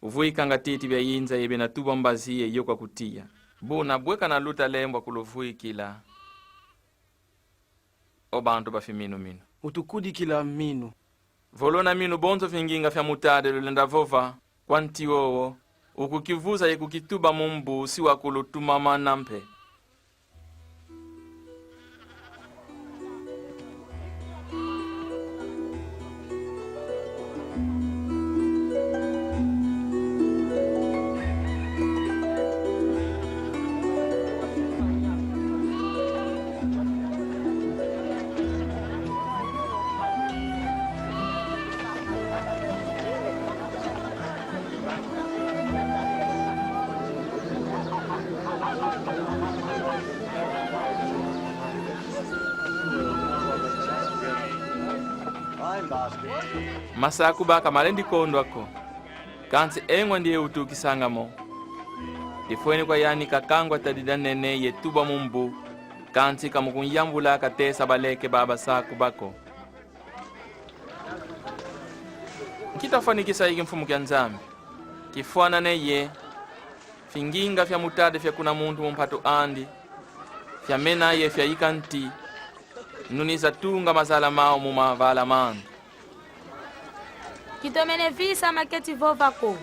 uvwikanga titi bia yinza ye bena tubwa mbazi ye yo kwa kutiya. Buna bwe kana luta lembwa kuluvwikila, o bantu ba fiminuminu? Utukudikila minu. Vo lwena minu bonso finginga fia mutade lulenda vova kwa nti wowo, ukukivuza ye kukituba mu mbu, si wakulutumamana mpe. Masaku ba ka malendi kondwa ko, kansi engwa ndiye utukisanga mo. Difweni kwa yandi kakangwa tadi dia nene ye tubwa mu mbu, kansi ka mu kunyambula katesa baleke ba basaku ba ko. Nki tafwanikisa ye kimfumu kia Nzambi? Kifwanane ye finginga fia mutade fia kuna muntu mu mpatu andi, fia mena ye fia yika nti, nuni zatunga mazala mau mu mavala mandi. Kitomene visa maketi vova ko.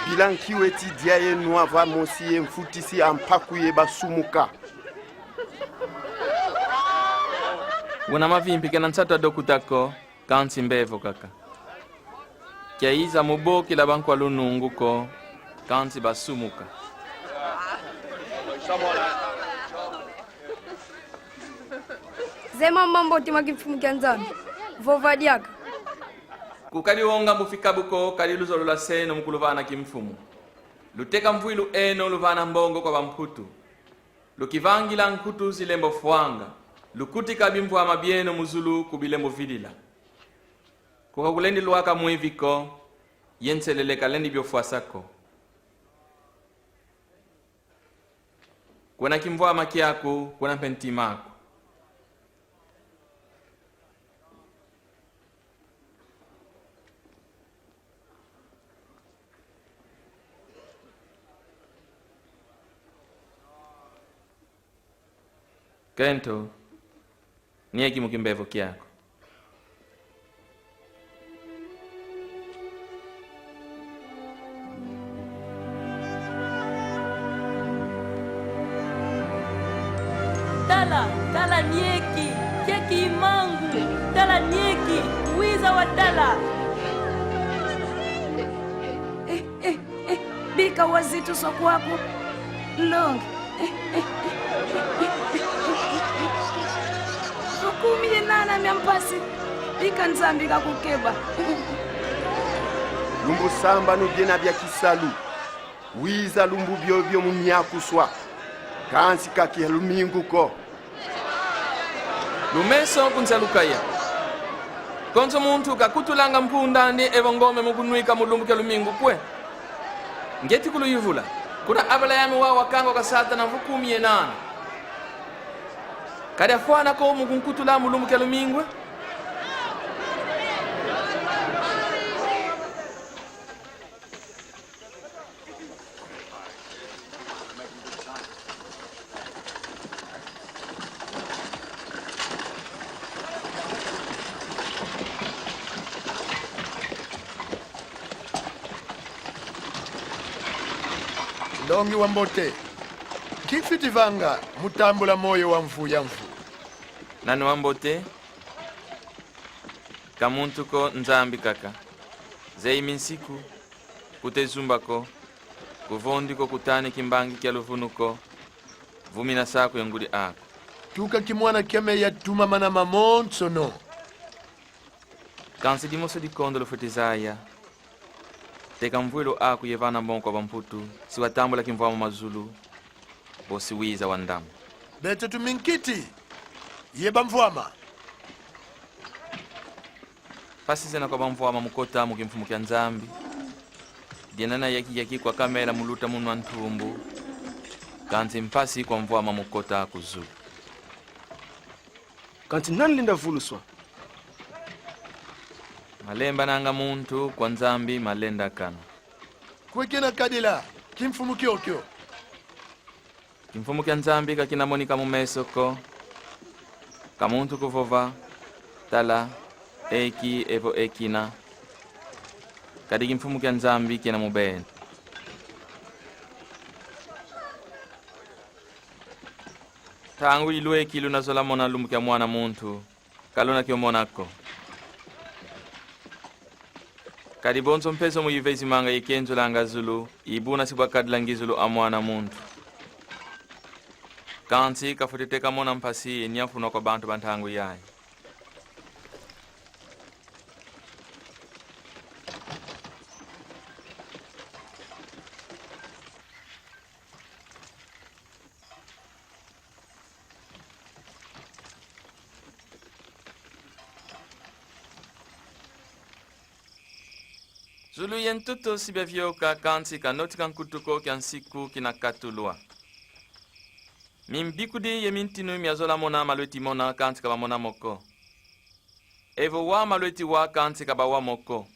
Bila nki weti dia ye nwa va mosi ye mfutisi a mpaku ye basumuka. Una mavimpi kena nsatu a dokuta ko, kansi mbevo kaka. Kiayiza mu bokila bankwa lunungu ko, kansi basumuka. Tema mambote ma kimfumu kia Nzambi. Vova diaka. Kukadi wo ngambu fikabu ko, kadi luzololo lwa seno mu kuluvana kimfumu. Luteka mvwilu eno luvana mbongo kwa bamputu. Lukivangila nkutu zilembo fwanga. Lukutika bimvwama bieno mu zulu ku bilembo vidila. Ku kakulendi lwaka mwivi ko, ye nselele kalendi byo fwasa ko. Kwena kimvwama kiaku, kwena mpe ntima aku. Kento, nieki mu kimbevo kiaku. Tala, tala nieki, kieki i mangu, tala nieki, wiza watala. Eh, eh, eh, bika wazituswa kwaku. Nlongi. Vo kumi ye nana mia mpasi, bika Nzambi kakukeba. Lumbu sambanu biena bia kisalu. Wiza lumbu biobio mu miakuswa. Kansi ka kia lumingu ko. Lumeso ku nsi a lukaya. Konso muntu kakutulanga mpunda andi evo ngombe mu kunwika mu lumbu kia lumingu kwe. Ngieti kuluyuvula. Kuna Abalayame wau wakangwa kwa Satana vo kumi ye nana. Kadi afwana ko mu kunkutula mu lumbu kia lumingu? Nlongi wa mbote, nki mfwiti vanga mu tambula moyo wa mvu ya mvu? Nani wa mbote? Ka muntu ko, Nzambi kaka. Zeyi minsiku, kute zumba ko, kuvondi ko, kutani kimbangi kia luvunu ko, vumina saku ye ngudi aku. Tuka kimwana kia meya tumamana mamonsono. Kansi dimosi dikondo lufweti zaya. Teka mvwilu aku ye vana mbongo kwa bamputu, si watambula kimvwama ma zulu, vo si wiza wa ndambu. Beto tu minkiti ye bamvwama. Mpasi zena kwa bamvwama mu kota mu kimfumu kia Nzambi, diena na yaki-yaki kwa kamela mu luta mu nwa ntumbu, kansi mpasi kwa mvwama mu kota ku zulu. Kansi nani lenda vuluswa? Malemba nanga muntu, kwa Nzambi malenda kana. Kwe kena kadila kimfumu kiokio? Kimfumu kia Nzambi ka kina monika mu meso ko, ka muntu kuvova: Tala, eki evo ekina. Kadi kimfumu kia Nzambi kiena mu beno. Ntangu ilweki luna zola mona lumbu kia Mwana Muntu, ka luna kio mona ko. Kadi bonso mpezo mu yuvezi manga ye kenzulanga zulu, i buna si bwa kadila ngizulu a Mwana Muntu. Kansi kafwete teka mona mpasi ye niafunwa kwa bantu ba ntangu yayi. Zulu ye ntoto si biavioka, kansi ka noti ka nkutu ko kia nsiku kina katulwa. Mimbikudi ye mintinu mia zola mona malweti mona, kansi ka bamona mo ko. Evo wa malweti wa, kansi ka bawa mo ko.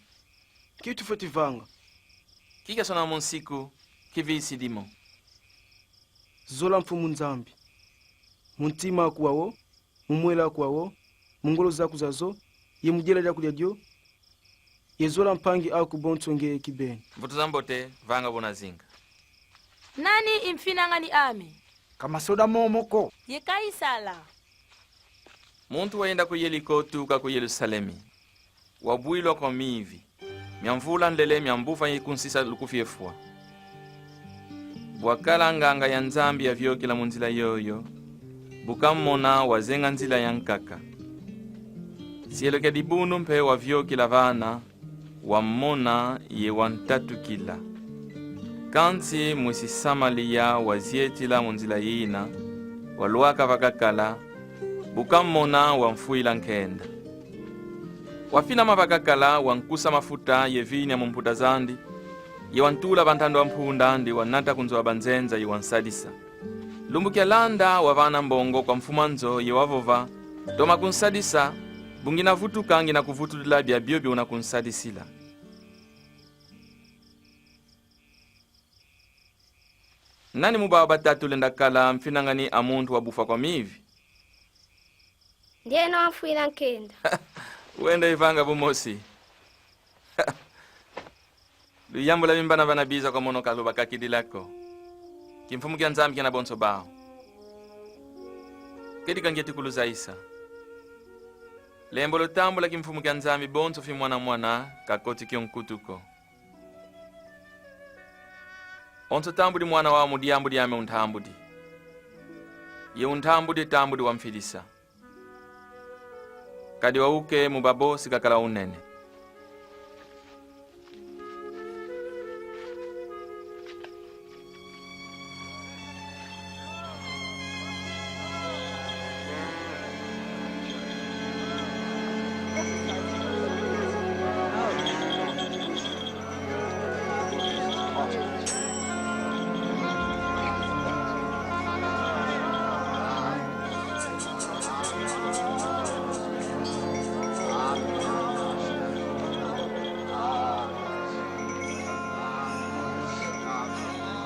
Nki tufweti vanga? Nki kiasonama mu nsiku kivisidi mo? Zola Mfumu Nzambi mu ntima aku wawo, mu mwela aku wawo, mu ngolo zaku zazo, ye mu diela diaku diadio, ye zola mpangi aku bonso nge kibeni. Mvutu za mbote, vanga buna zinga. Nani i mfinangani ame? Ka masoda momo ko. Ye Kaisala. Muntu wayenda ku Yeriko tuka ku Yerusalemi, wabwilwa kwa mivi. Mia mvula nlele, mia mbufa ye kunsisa lukufi ye fwa. Bwakala nganga ya Nzambi yaviokila mu nzila yoyo, Bu kamona, wazenga nzila ya nkaka. Sielo kia dibundu mpe waviokila vana, wamona ye wantatukila. Kansi mwisi Samalia wazietila mu nzila yina, walwaka vakakala, bu kamona, wamfwila nkenda. Wafinama vakakala, wankusa mafuta ye vinyo mu mputa zandi, ye wantula va ntando a mpunda andi, wanata ku nzo a banzenza ye wansadisa. Lumbu kialanda wavana mbongo kwa mfumu a nzo ye wavova: Toma kunsadisa, bu ngina vutuka ngina kuvutudila biabio bi una kunsadisila. Nani mu bau batatu lenda kala mfinangani a muntu wa bufwa kwa mivi? Ndiena wamfwila nkenda. Wenda ivanga bu mosi. Luyambula bimbanabana biza kwa mono ka lubakakidila ko. Kimfumu kia Nzambi kia na bonso bau. Kedika ngieti kuluzayisa. Lembo lutambula kimfumu kia Nzambi bonso fi mwana mwana, kakoti kio nkutu ko. Onso tambudi mwana wau mu diambu diame untambudi. Ye untambudi tambudi wamfidisa. Kadi wau ke mu babo si kakala unene.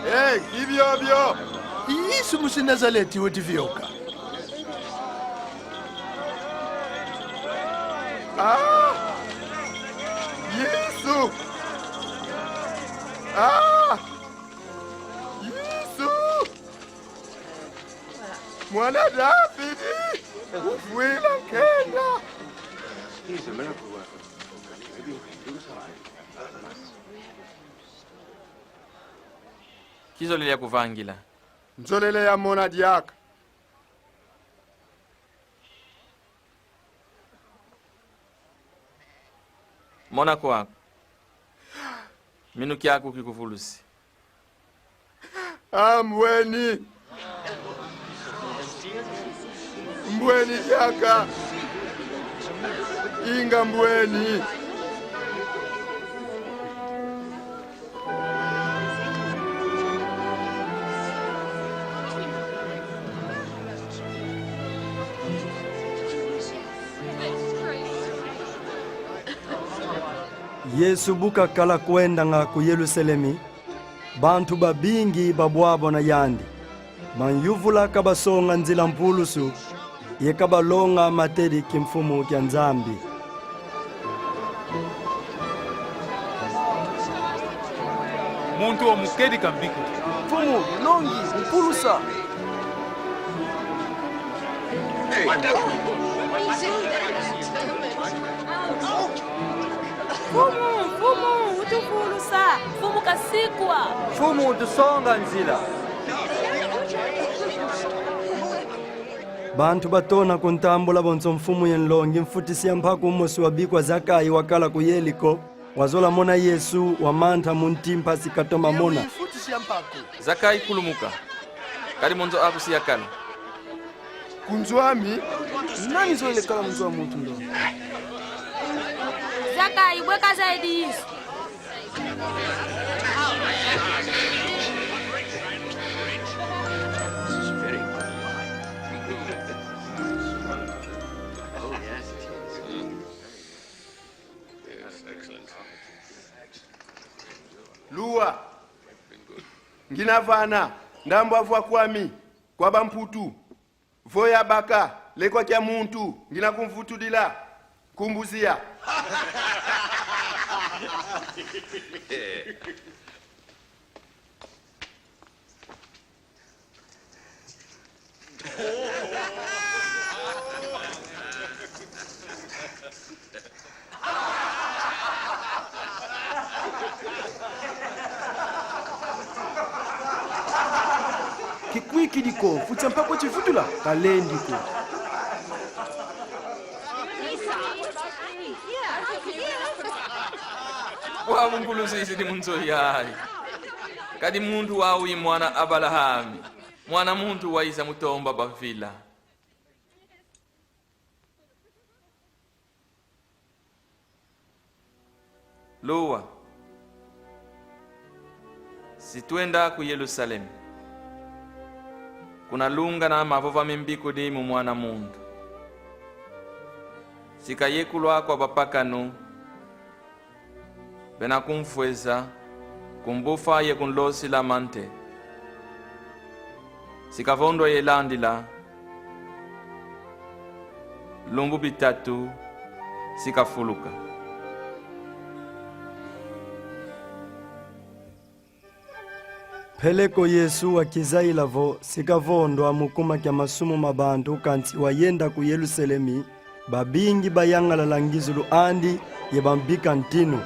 Hey, nki biobio? I Yesu musi Nazaleti weti vioka. Ah! Yesu! Ah! Yesu! Mwana Davidi, ufwila nkenda. Kizolele ya kuvangila. Nzolele ya mona diaka. Mona kwaku. Minu kiaku kikuvulusi. Ah, mbweni. Mbweni diaka. Inga mbweni. Yesu bu kakala kwendanga ku Yelusalemi, bantu babingi babwabwana yandi. Manyuvula kabasonga nzila mpulusu, ye kabalonga matedi kimfumu kia Nzambi. Muntu wa mukedika mbiku. Mfumu, nlongi, mpulusa. Mfumu, mfumu, utuvulusa. Mfumu kasikwa. Mfumu, utusonga nzila. Bantu batona kuntambula bonso mfumu ye nlongi mfutisi ya mpaku, mosi wa bikwa Zakai wakala ku Yeliko, wazola mona Yesu, wamanta mu nti mpasi katoma mona. Mfutisi ya mpaku. Zakai, kulumuka. Kadi mu nzo aku si yakala. Ku nzo ami? Nani zolele kala mu nzo a muntu ndo? Zakai, bwe kazayidi Yesu? Luwa. Ngina vana ndambu a vwa kwami, kwa bamputu. Vo yabaka lekwa kia muntu, ngina kumvutudila. Nkumbuziya. Kikwi Kidi ko, mfuti a mpako eti vutula, kalendi ko. Wau ngulu zizidi mu nzo yayi. Kadi muntu wau i mwana Abalahami, mwana muntu wayiza mu tomba bavila. Luwa, si twenda ku Yerusalemi, kuna lungana mavova mimbikudi mu Mwana muntu. Si kayekulwa kwa bapakanu, bena kumfweza, kumbufa ye kunlosila mante. Si kavondwa ye landila, lumbu bitatu si kafuluka. Peleko Yesu wakizayila vo si kavondwa mu kuma kia masumu ma bantu, kansi wayenda ku Yerusalemi, babingi bayangalala ngizulu andi ye bambika ntinu.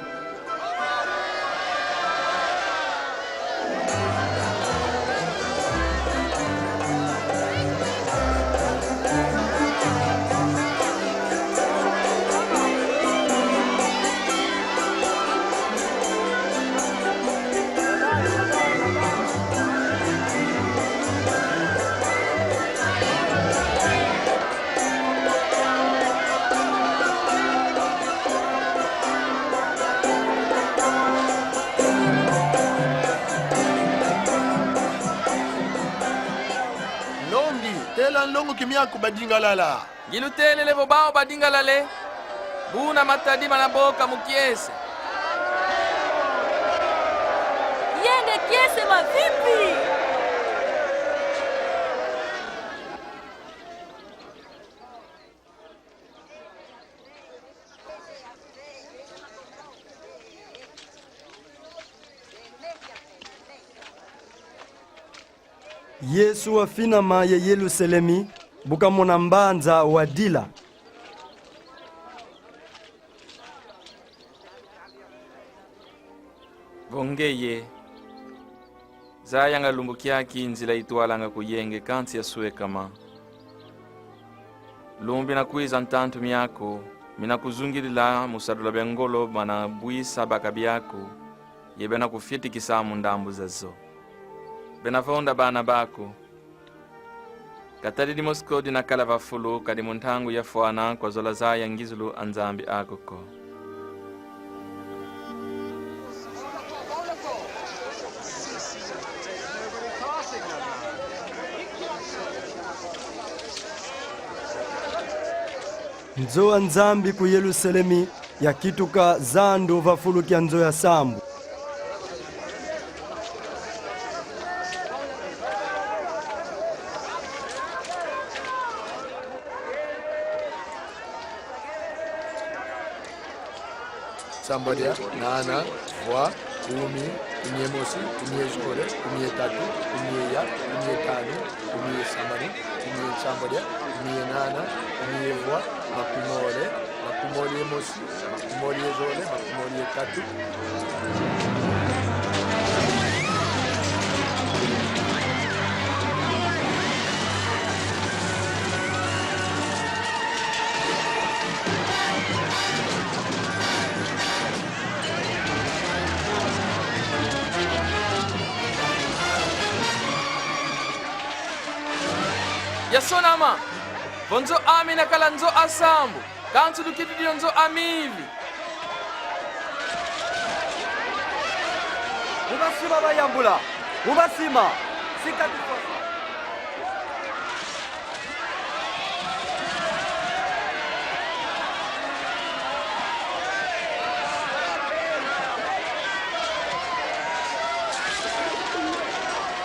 Nlongi, tela nlonguki miaku badingalala. Ngilutelele vo bau badingalale, buna matadi mana boka mu kiese. Yenge kiese mavimpi. Yesu wafinama ye Yerusalemi, bu kamona mbanza wadila. Vo ngeye, zayanga lumbu kiaki nzila itwalanga ku yenge, kansi yaswekama. Lumbu bina kwiza ntantu miaku, mina kuzungidila mu sadula bia ngolo, bana bwisa baka biaku, ye bena kufyetikisa mu ndambu zazo. Bena vonda bana baku: Ka tadi dimosi ko dina kala va fulu, kadi mu ntangu yafwana kwa zola zaya ngizulu a Nzambi aku ko. Nzo a Nzambi ku Yerusalemi yakituka zandu va fulu kia nzo ya sambu. Nsambwadia, nana, vwa, kumi, kumi ye mosi, kumi ye zole, kumi ye tatu, kumi ye ya, kumi ye tanu, kumi ye sambanu, kumi ye nsambwadia, kumi ye nana, kumi ye vwa, makumole, makumole ye mosi, makumole ye zole, makumole ye tatu. Yasonama vo nzo ami nakala nzo a sambu, kansi lukidi dio nzo a mivi. Mu basima bayambula, mu basima, sika tufosa.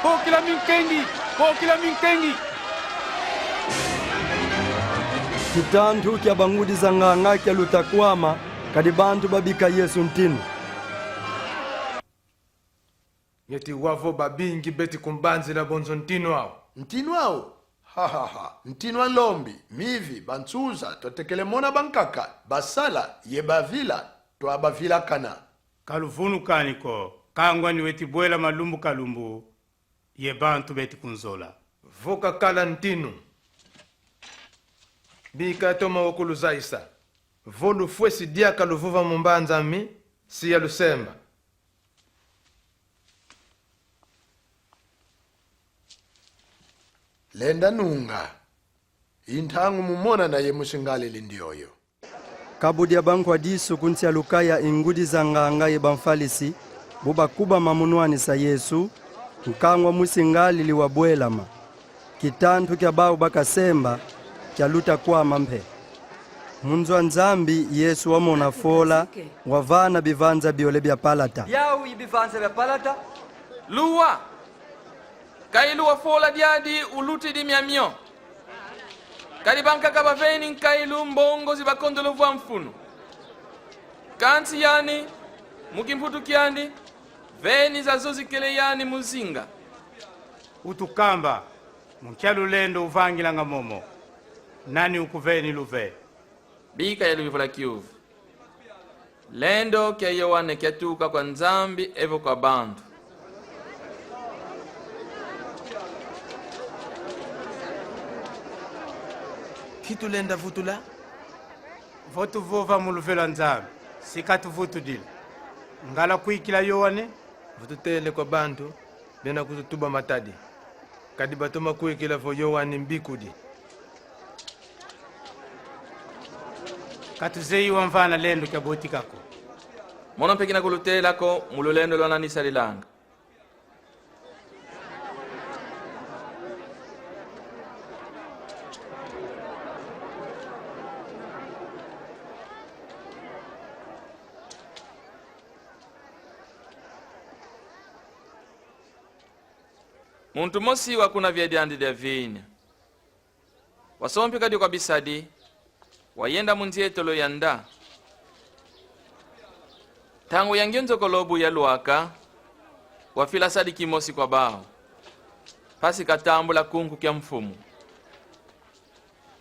Bokila minkengi, bokila minkengi. Kitantu kia bangudi za nganga kialuta kwama, kadi bantu babika Yesu ntinu. Ngeti wau vo babingi beti kumbanzila bonso ntinu au. Ntinu au? Ha, ha, ha. Ntinu a nlombi, mivi, bansuza, twatekele mona bankaka, basala, ye bavila, twabavilakana. Ka luvunu kani ko, kangwa ni weti bwela malumbu kalumbu, ye bantu beti kunzola. Vo kakala ntinu, bika toma wo kuluzayisa. Vo lufwesi diaka luvova mu mbanza mi, si yalusemba. Lenda nunga. I ntangu mu monana ye musingalili ndioyo. Kabu dia bankwadisu ku nsi a Lukaya, i ngudi za nganga ye bamfalisi bu bakubama mu nwanisa Yesu, nkangu a musingalili wabwelama. Kitantu kia bau bakasemba kialuta kwama mpe. Mu nzo a Nzambi, Yesu wamona fola, wavana bivanza biole bia palata. Biau i bivanza bia palata. Luwa! Nkailu wa fola diadi ulutidi miamio. Kadi bankaka baveni nkailu mbongo zi bakondolo vwa mfunu. Kansi yani, mu kimputu kiandi, veni zazo zikele yani mu zinga. Utukamba, mu nkia lulendo uvangilanga momo? Nani ukuveni luve? Bika yaluyuvula kiuvu. Lendo kia Yoane kiatuka kwa Nzambi evo kwa bantu. Ki tulenda vutula? Vo tuvova mu luvela Nzambi, si katuvutudila, ngala kwikila Yoane? Vo tutele kwa bantu, bena kututuba matadi. Kadi batoma kwikila vo Yoane mbikudi. Katuzeyi wamvana lendo kia botika ko. Mono mpe kina kulutela ko mu lulendo lwanani sadilanga. Muntu mosi wa kuna via diandi dia vinya, wasompika dio kwa bisadi, wayenda mu nzietolo ya nda. Ntangu ya ngenzokolo bu yalwaka, wafila sadi kimosi kwa bau, mpasi katambula kunku kia mfumu.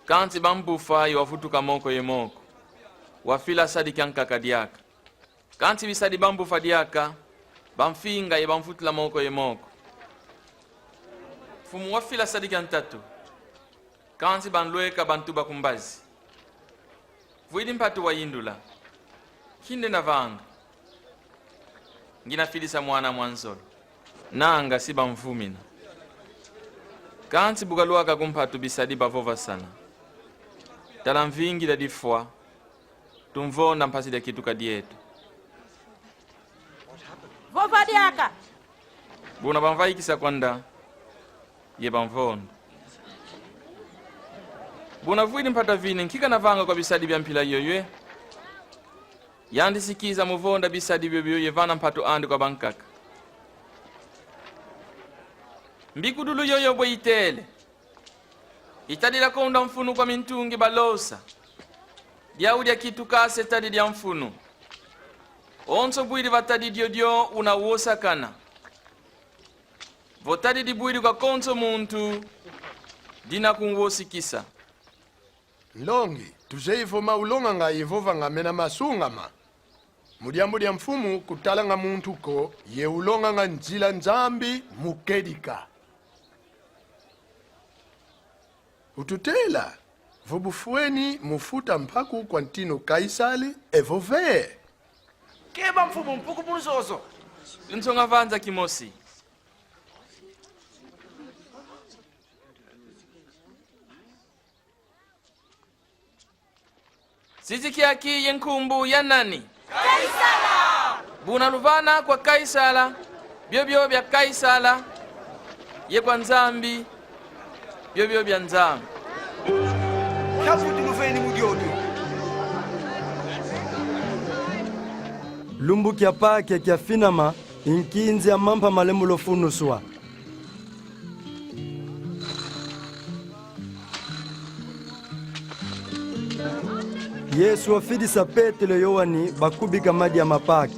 Kansi bambufa ye wavutuka moko ye moko, wafila sadi kiankaka diaka. Kansi bisadi bambufa diaka, bamfinga ye bamvutula moko ye moko. Mfumu wafila sadi kia ntatu, kansi banlweka bantuba ku mbazi. Vwidi mpatu wayindula: Ki ndenda vanga? Ngina fidisa mwana mwa nzolo. Nanga si bamvumina. Kansi bu kalwaka ku mpatu bisadi bavovasana: Tala mvingila difwa, tumvonda mpasi dia kituka dieto. Vova diaka. Buna bamvaikisa kwa nda, ye bamvonda. Buna vwidi mpata vini: Nki kana vanga kwa bisadi bia mpila yoyo e? Yandi si kiza mu vonda bisadi biobio ye vana mpatu andi kwa bankaka. Mbikudulu yoyo bwe itele. Itadila konda mfunu kwa mintungi balosa. Diau dia kituka se tadi dia mfunu. Onso bwidi va tadi diodio una wosakana. Vo tadi dibwidi kwa konso muntu, dina kunwosikisa. Nlongi, tuzeyi vo maulonganga ye vovanga mena masungama. Mu diambu dia mfumu kutalanga muntu ko, ye ulonganga nzila Nzambi mu kedika. Ututela vo bufweni mu futa mpaku kwa ntinu Kaisali, evo ve? Keba mfumu, mpuku mu nzozo. Lunsonga vanza kimosi. Zizi kiaki ye nkumbu ya nani? Kaisala! Buna luvana kwa Kaisala biobio bia Kaisala, ye kwa Nzambi biobio bia Nzambi. Nkia mvutu luveni mu diodio? Lumbu kia Pake kiafinama, i nkinzi a mampa malembo lufunuswa. Yesu wafidisa Petelo, Yoani, bakubika madia ma Pake.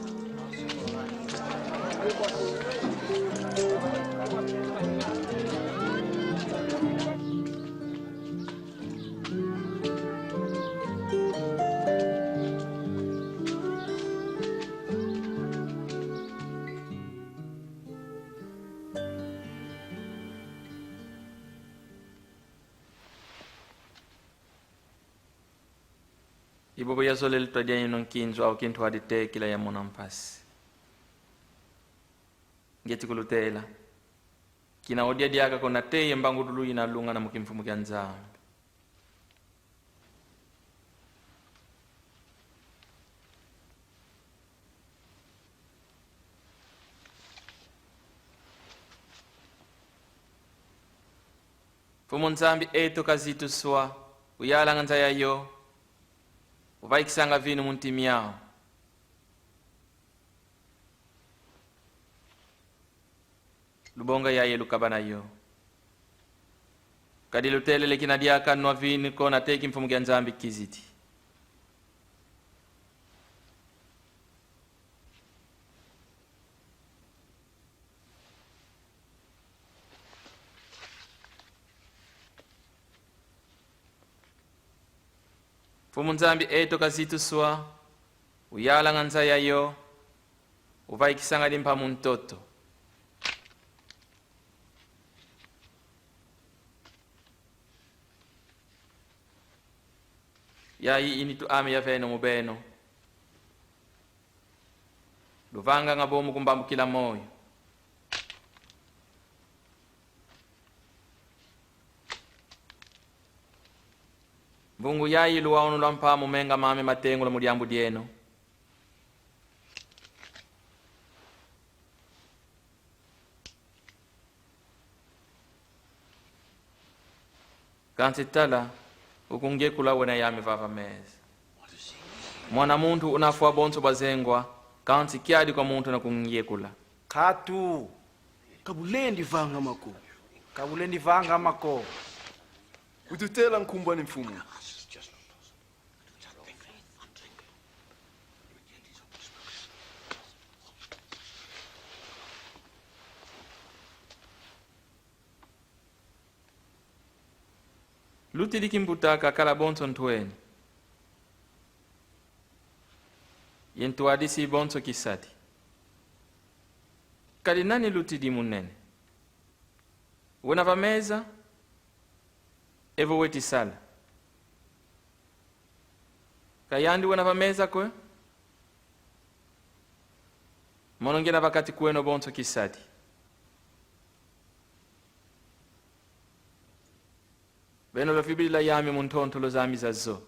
I bobo yazolele twadia yeno nkinzu, au kintwadi te kila yamona mpasi. Ngieti kulutela. Kina odia diaka ko nate ye mbangudulu yina lungana mu kimfumu kia Nzambi. Mfumu Nzambi eto kazituswa, uyalanga nza yayo, uvaikisanga vinu mu nti miau. Lubonga yayi, lukabana yo. Kadi lutelele kina diaka nwa vinu ko nate kimfumu kia Nzambi kizidi. Mfumu Nzambi eto kazituswa, uyalanga nza yayo, uvaikisanga dimpa mu ntoto. Yayi i nitu ami yaveno mu beno. Luvanganga bo mu kumbambukila moyo. Mvungu yayi luwaunula mpa mu menga mame matengula mu diambu dieno. Kansi tala, ukungekula wena yami vava meza. Mwana muntu unafwa bonso bwa zengwa, kansi kiadi kwa muntu una kungekula. Katu. Kabulendi vangama ko. Kabulendi vangama ko. Ututela nkumbu ani, mfumu. Lutidi kimbuta kakala bonso ntwenia. Ye ntwadisi bonso kisadi. Kadi nani lutidi munene? Wena va meza, evo weti sala? Ka yandi wena va meza ko? Mono ngiena va kati kweno bonso kisadi. Beno lwavibidila yami mu ntontolo zami zazo.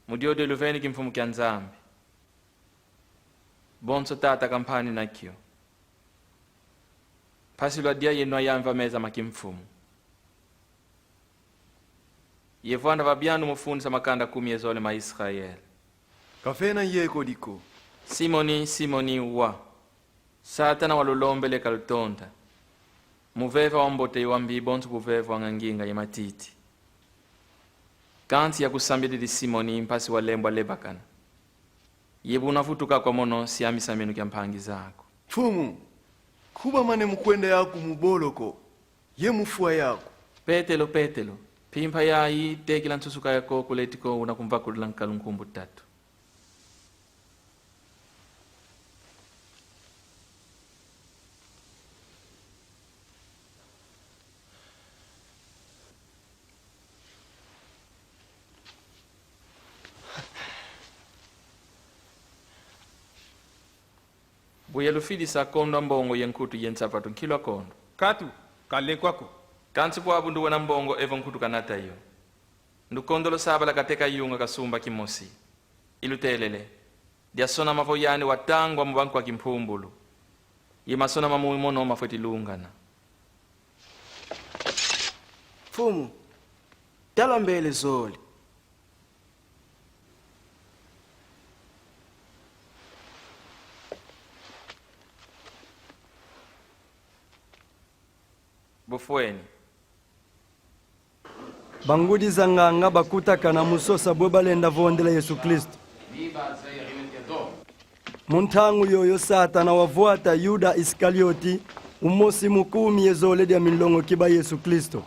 Mu diodio luveni kimfumu kia Nzambi. Bonso tata kampani na kio. Mpasi lwadia ye nwa yami va meza ma kimfumu. Ye vwanda va biandu mu fundisa makanda kumi ye zole ma Israel. Kavena yeko diko. Simoni, Simoni, wa. Satana walulombele kalutonda. Muveva wa mbote i wa mbi bonso buveva wanga nginga ye matiti. Kansi yakusambididi Simoni mpasi walembwa lebakana. Ye buna vutuka kwa mono, siamisa minu kia mpangi zaku. Mfumu, kubamane mu kwenda yaku mu boloko, ye mu fwa yaku. Petelo, Petelo, mpimpa yayi tekila nsusuka yako kuleti ko una kumvakulula nkalu nkumbu tatu. Bu yalufidisa kondwa mbongo ye nkutu ye nsapatu, nkilu a kondwa? Katu, ka lekwa ko. Kansi bwabu ndu wena mbongo evo nkutu kanata yo. Ndu kondolo sabala kateka yunga kasumba kimosi. Ilutelele. Diasonama vo yandi watangwa mu bankwa kimpumbulu. Ye masonama mu mono mafweti lungana. Mfumu, tala mbele zole. Bufweni. Bangudi za nganga bakutakana mu sosa bwe balenda vondela Yesu Kristu. Mu ntangu yoyo Satana wavwata Yuda Isikalioti, umosi mu kumi ye zole dia minlongoki ba Yesu Kristu.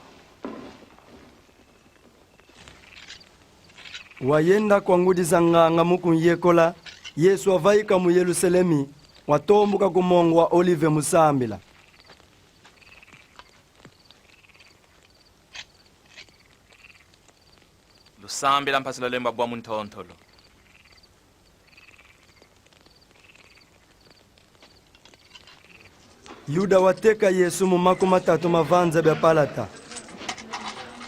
Wayenda kwa ngudi za nganga mu kunyekola, Yesu wavaika mu Yerusalemi, watombuka ku mongo wa Olive mu sambila. Sambila mpasi lwa lemba bwa mu ntontolo. Yuda wateka Yesu mu makumatatu mavanza bya palata.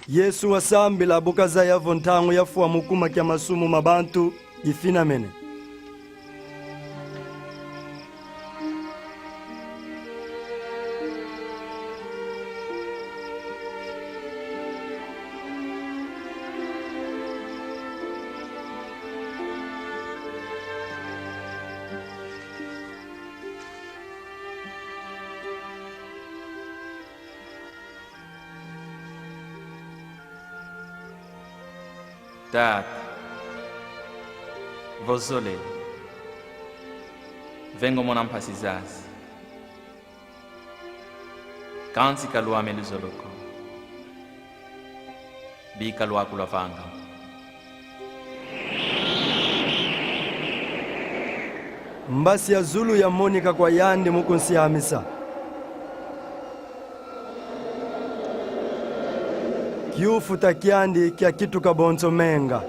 Yesu wasambila bu kazaya vo ntangu ya fwa mu kuma kya masumu ma bantu ifinamene. Tata, vo zolele, vengo mona mpasi zazi. Kansi ka lwame luzolo ko. Bika lwaku lwavanga. Mbasi ya zulu yamonika kwa yandi mu kunsiamisa. Kiufuta kyandi kyakituka bonso menga.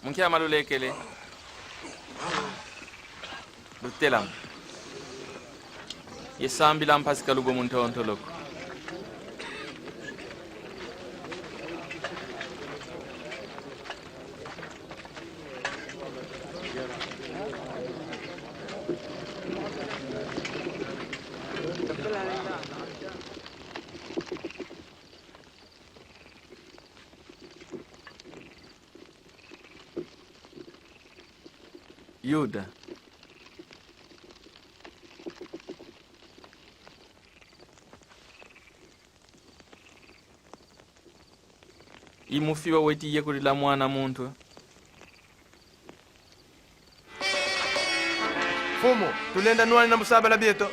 Mu nkia ma lulekele? Lutelama. Ye sambila mpasi ka lugwa mu ntontolo ko. Yuda. I mufi waweti yekulila mwana muntu? Mfumu, tulenda nwanina mu sabala byeto.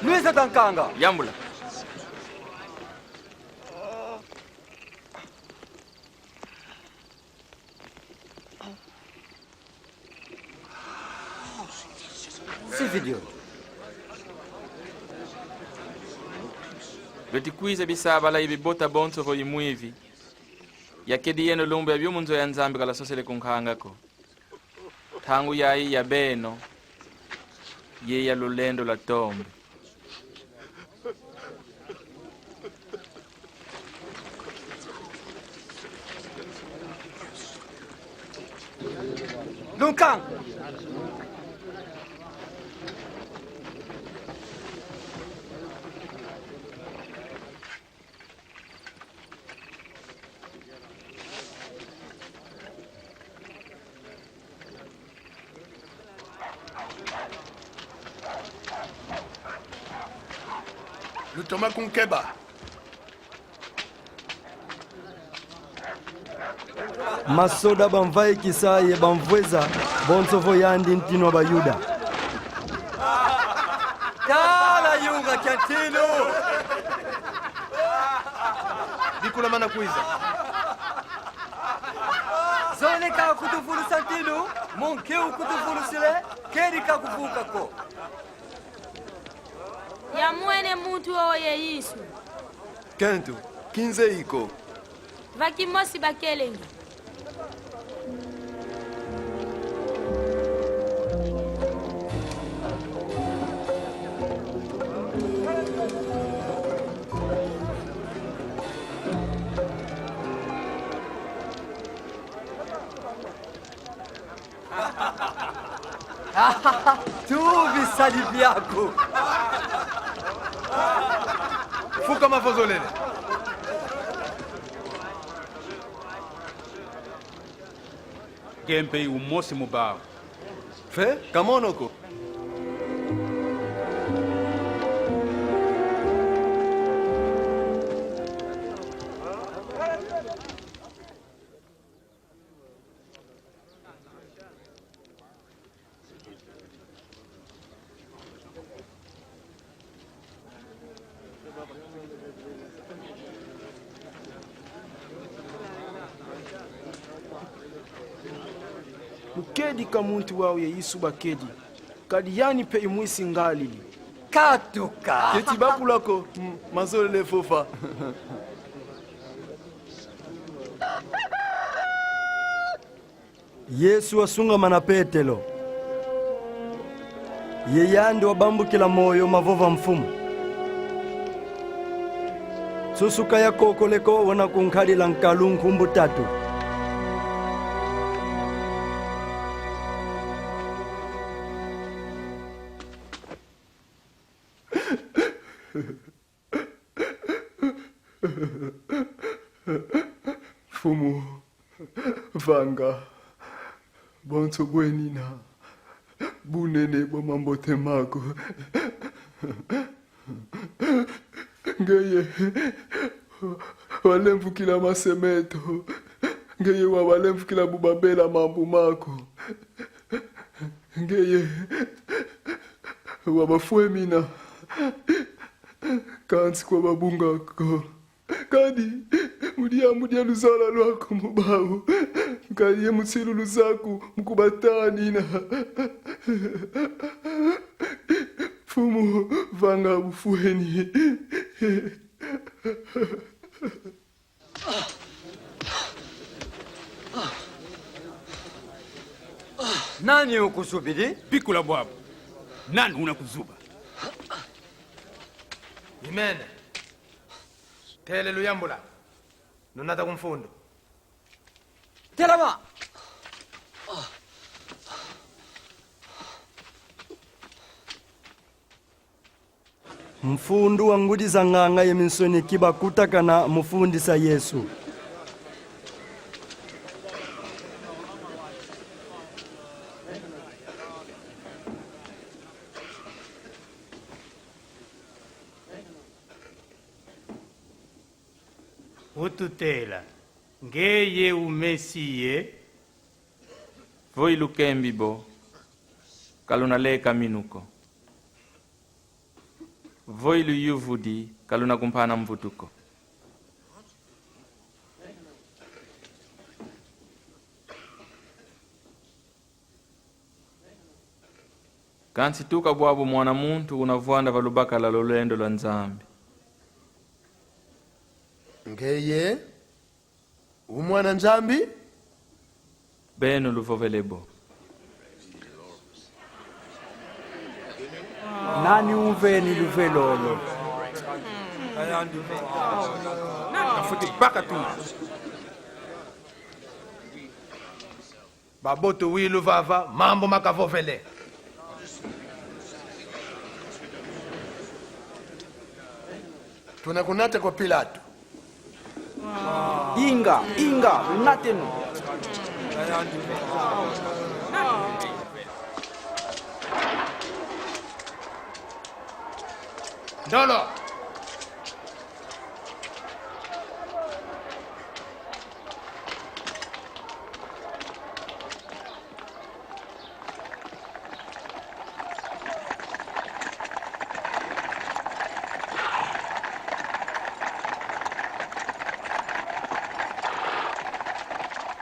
Lwiza ta nkanga. Yambula. Si video. Lweti kwiza bisabala ibi bota bonso vo i mwivi. Yakedi yeno lumbu ya bio mu nzo ya Nzambi ka lwasosele ku nkanga ko. Ntangu yayi ya beno ye ya lulendo lwa tombe. Lunkang! Lutoma kunkeba. Masoda bamvaikisa ye bamvweza bonso vo yandi ntinu wa Bayuda. Tala yunga kya ntinu! Bikula mana kwiza. Zole ka kutuvulusa ntinu, mu nki ukutuvulusile, kedi ka kuvuka ko. Yamwene muntu wowo ye Yesu. Kento, kinzeyi ko. Va kimosi bakelenge. Tu bisadi biaku. Fukama vo zolele. Nge mpe i umosi mu bawu. Mpe, ka mono ko. Lukedi ka muntu wau ye Yesu bakedi, kadi yani mpe i mwisi ngalili. Katuka! Keti bakula ko, m-, mazolele vova. Yesu wasungamana Petelo, ye yandi wabambukila moyo, mavova: Mfumu, nsusu ka yakokole ko, wena kunkadila nkalu nkumbu tatu. Mfumu, vanga bonso bwenina bunene bwa mambote maku. Ngeye walemvukila mase meto, ngeye wa-, walemvukila bu babela mambu maku. Ngeye wabafwemina, kansi kwa babunga ko. Kadi mu diambu dia luzolo lwaku mu bau, kadi ye mu nsilulu zaku mu kubatanina. Mfumu, vanga bufweni. Nani ukuzubidi? Bikula bwabu. Nani una kuzuba? Imene. Tele luyambula. Lunata ku mfundu. Telama! Mfundu wa ngudi za nganga ye minsoneki bakutakana mu fundisa Yesu. Ututela, ngeye u Mesiya? Vo ilukembi bo, ka luna leka minu ko. Vo iluyuvudi, ka luna kumpana mvutu ko. Kansi tuka bwabu Mwana muntu una vwanda va lubakala lwa lulendo lwa Nzambi. Ngeye u Mwana Nzambi? Beno luvovele bo. Nani umveni luvelo olo? Nani kafuti baka tu? Baboto wilu vava, mambu makavovele. Tuna kunata kwa Pilato. Inga, inga, nateno. Ndolo.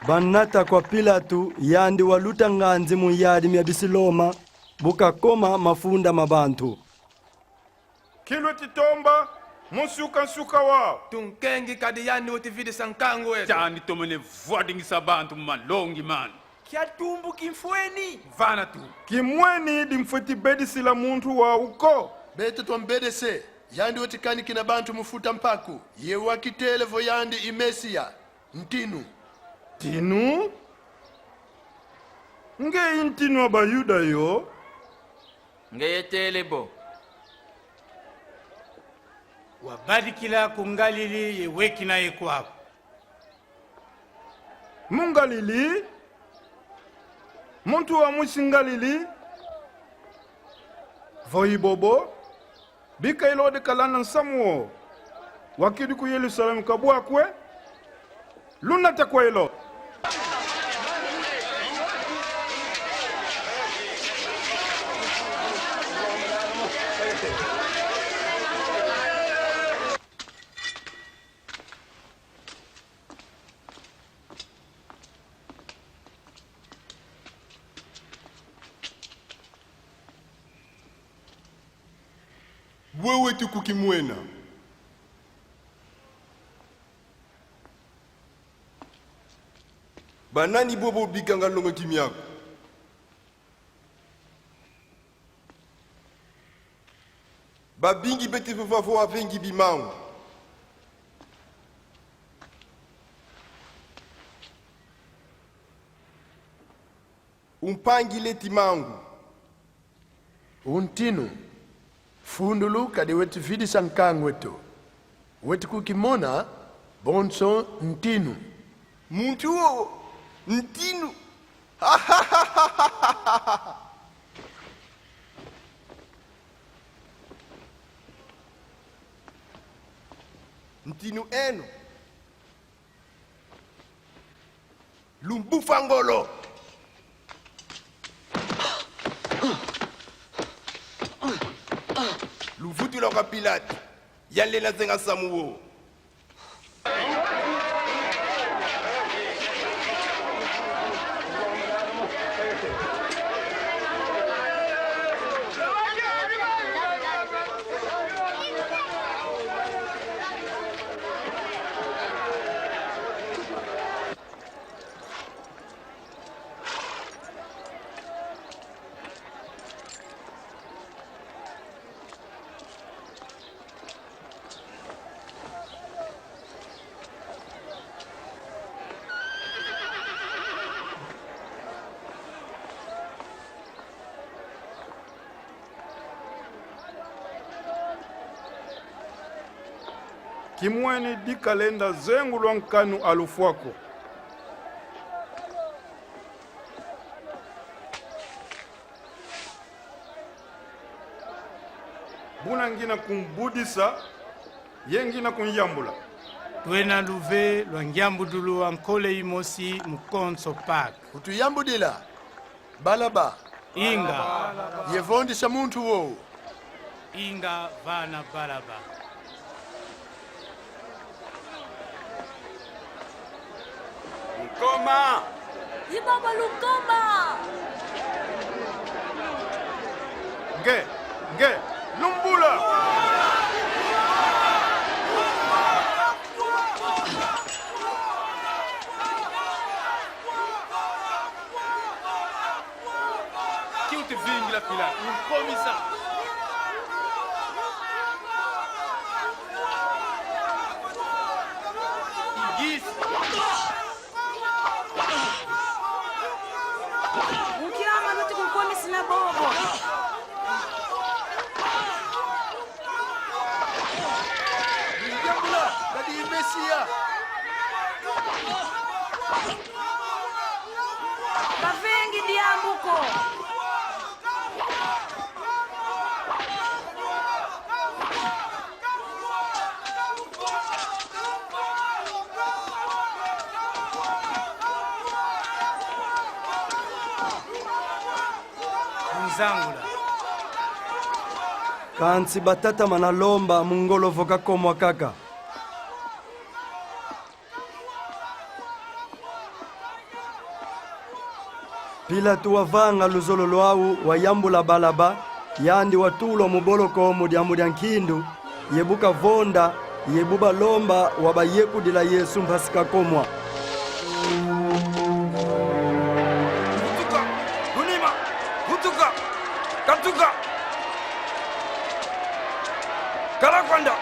Banata kwa Pilato, yandi waluta nganzi mu yadi mia bisi Loma, bu kakoma mafunda ma bantu. Kilweti tomba mu nsuka nsuka wau. Tunkengi kadi yandi weti vidisa nkangu eto. Yandi tomene vwadingisa bantu mu malongi mandi. Kia tumbu kimfweni. Vana tu. Kimweni dimfweti bedisila muntu wau ko. Beto twambedese. Yandi weti kanikina bantu mu futa mpaku. Ye wakitele vo yandi i Mesiya. Ntinu. Ntinu? Ngeye ntinu wa Bayuda yo? Ngeye tele bo. Wabadikila ku Ngalili ye wekina ye kwaku. Mu Ngalili? Muntu wa mwisi Ngalili? Vo i bobo, bika Elode kalanda nsamu wo, wakidi ku Yelusalemi kabwa kwe, lunata kwelo. Wewe tukukimwena. Banani bobo bikanga longo kimiaku? Babingi beti vova vo avengi bimangu. Umpangi leti mangu. Untinu, fundulu kadi weti vidisa nkangu eto. Weti kukimona, bonso ntinu. Muntu wo, ntinu. Ntinu eno. Lumbufa ngolo. Luvutula kwa Pilate. Yandi lenda zenga samu wo. Kimweni dika lenda zengulwa nkanu a lufwa ko. Buna ngina kumbudisa, ye ngina kunyambula. Twena luve lwa ngiambudulu a nkole imosi mu konso Pâques. Utuyambudila, Balaba. Inga. Ye vondisa muntu wo. Inga vana Balaba. Nkoma! I bobo lukoma! Nge, nge, lumbula! Ki utivingila Pilate, unkomisa. Igisi. Ukirama nuti kunkomisi na bobo. Diabula, kadi Mesia. Kavengi diambu ko. Nzangula. Kansi batatamana lomba mu ngolo vo kakomwa kaka. Pilate wavanga luzolo lwau, wayambula Balaba, yandi watulwa mu boloko mu diambu dia nkindu, ye bu kavonda, ye bu balomba, wabayekudila Yesu mpasi kakomwa. Vutuka! Lunima! Vutuka! Katuka! Kala kwanda!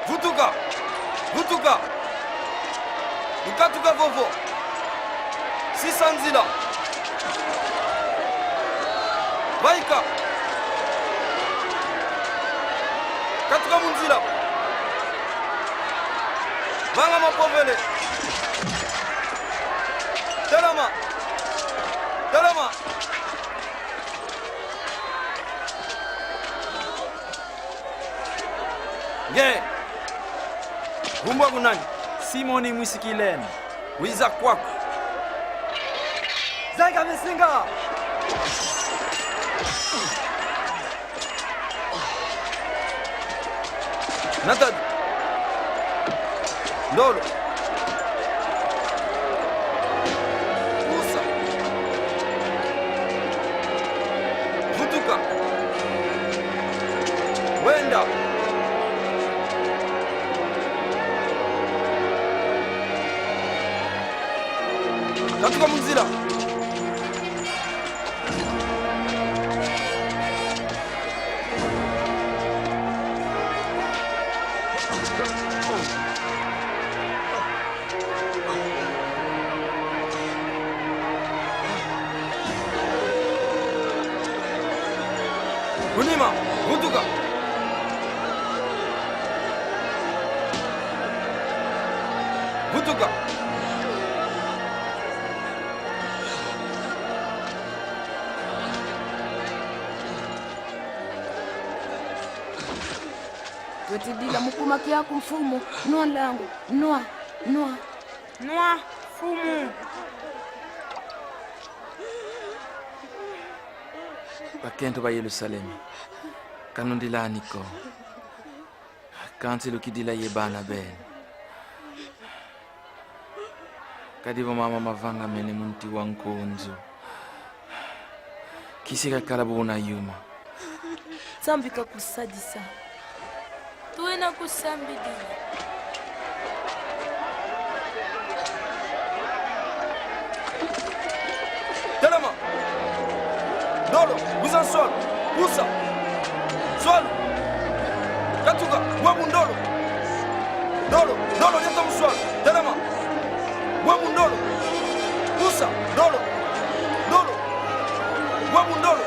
Vutuka! Vutuka! Lukatuka vovo! Sisa nzila! Vaika! Katuka mu nzila! Vanga mapovele! Telama! Telama! Nge! Nkumbu aku nani? Simoni mwisi Kilene. Wiza kwaku. Zenga misinga! Natadi. Ndolo. Kusa. Wenda. Katuka mu nzila. Ku nima, vutuka. Vutuka. Tweti dila mu kuma kiaku, mfumu. Nwa nlangu. Nwa, nwa. Nwa, mfumu. Bakento ba Yerusalemi, kanundilani ko, kansi lukidila ye bana beno. Kadi vo mama mavangamene mu nti wa nkunzu, kisi kakala buna yuma. Nzambi kakusadisa. Twena kusambidila. Telama! Ndolo, wiza nswalu! Pusa! Nswalu! Katuka! Bwa mu ndolo! Ndolo, ndolo, yeta mu nswalu! Telama! Bwa mu ndolo! Pusa! Ndolo! Ndolo! Bwa mu ndolo!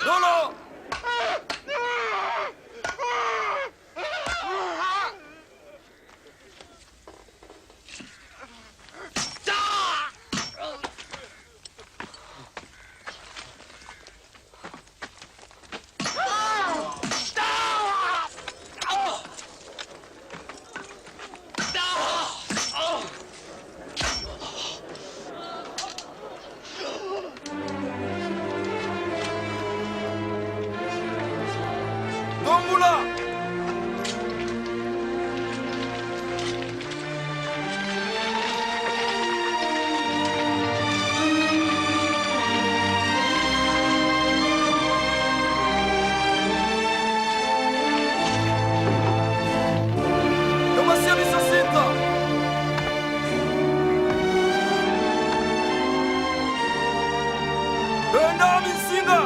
Ndolo! Tombula! Yo masiya biso sita. Benda misinga.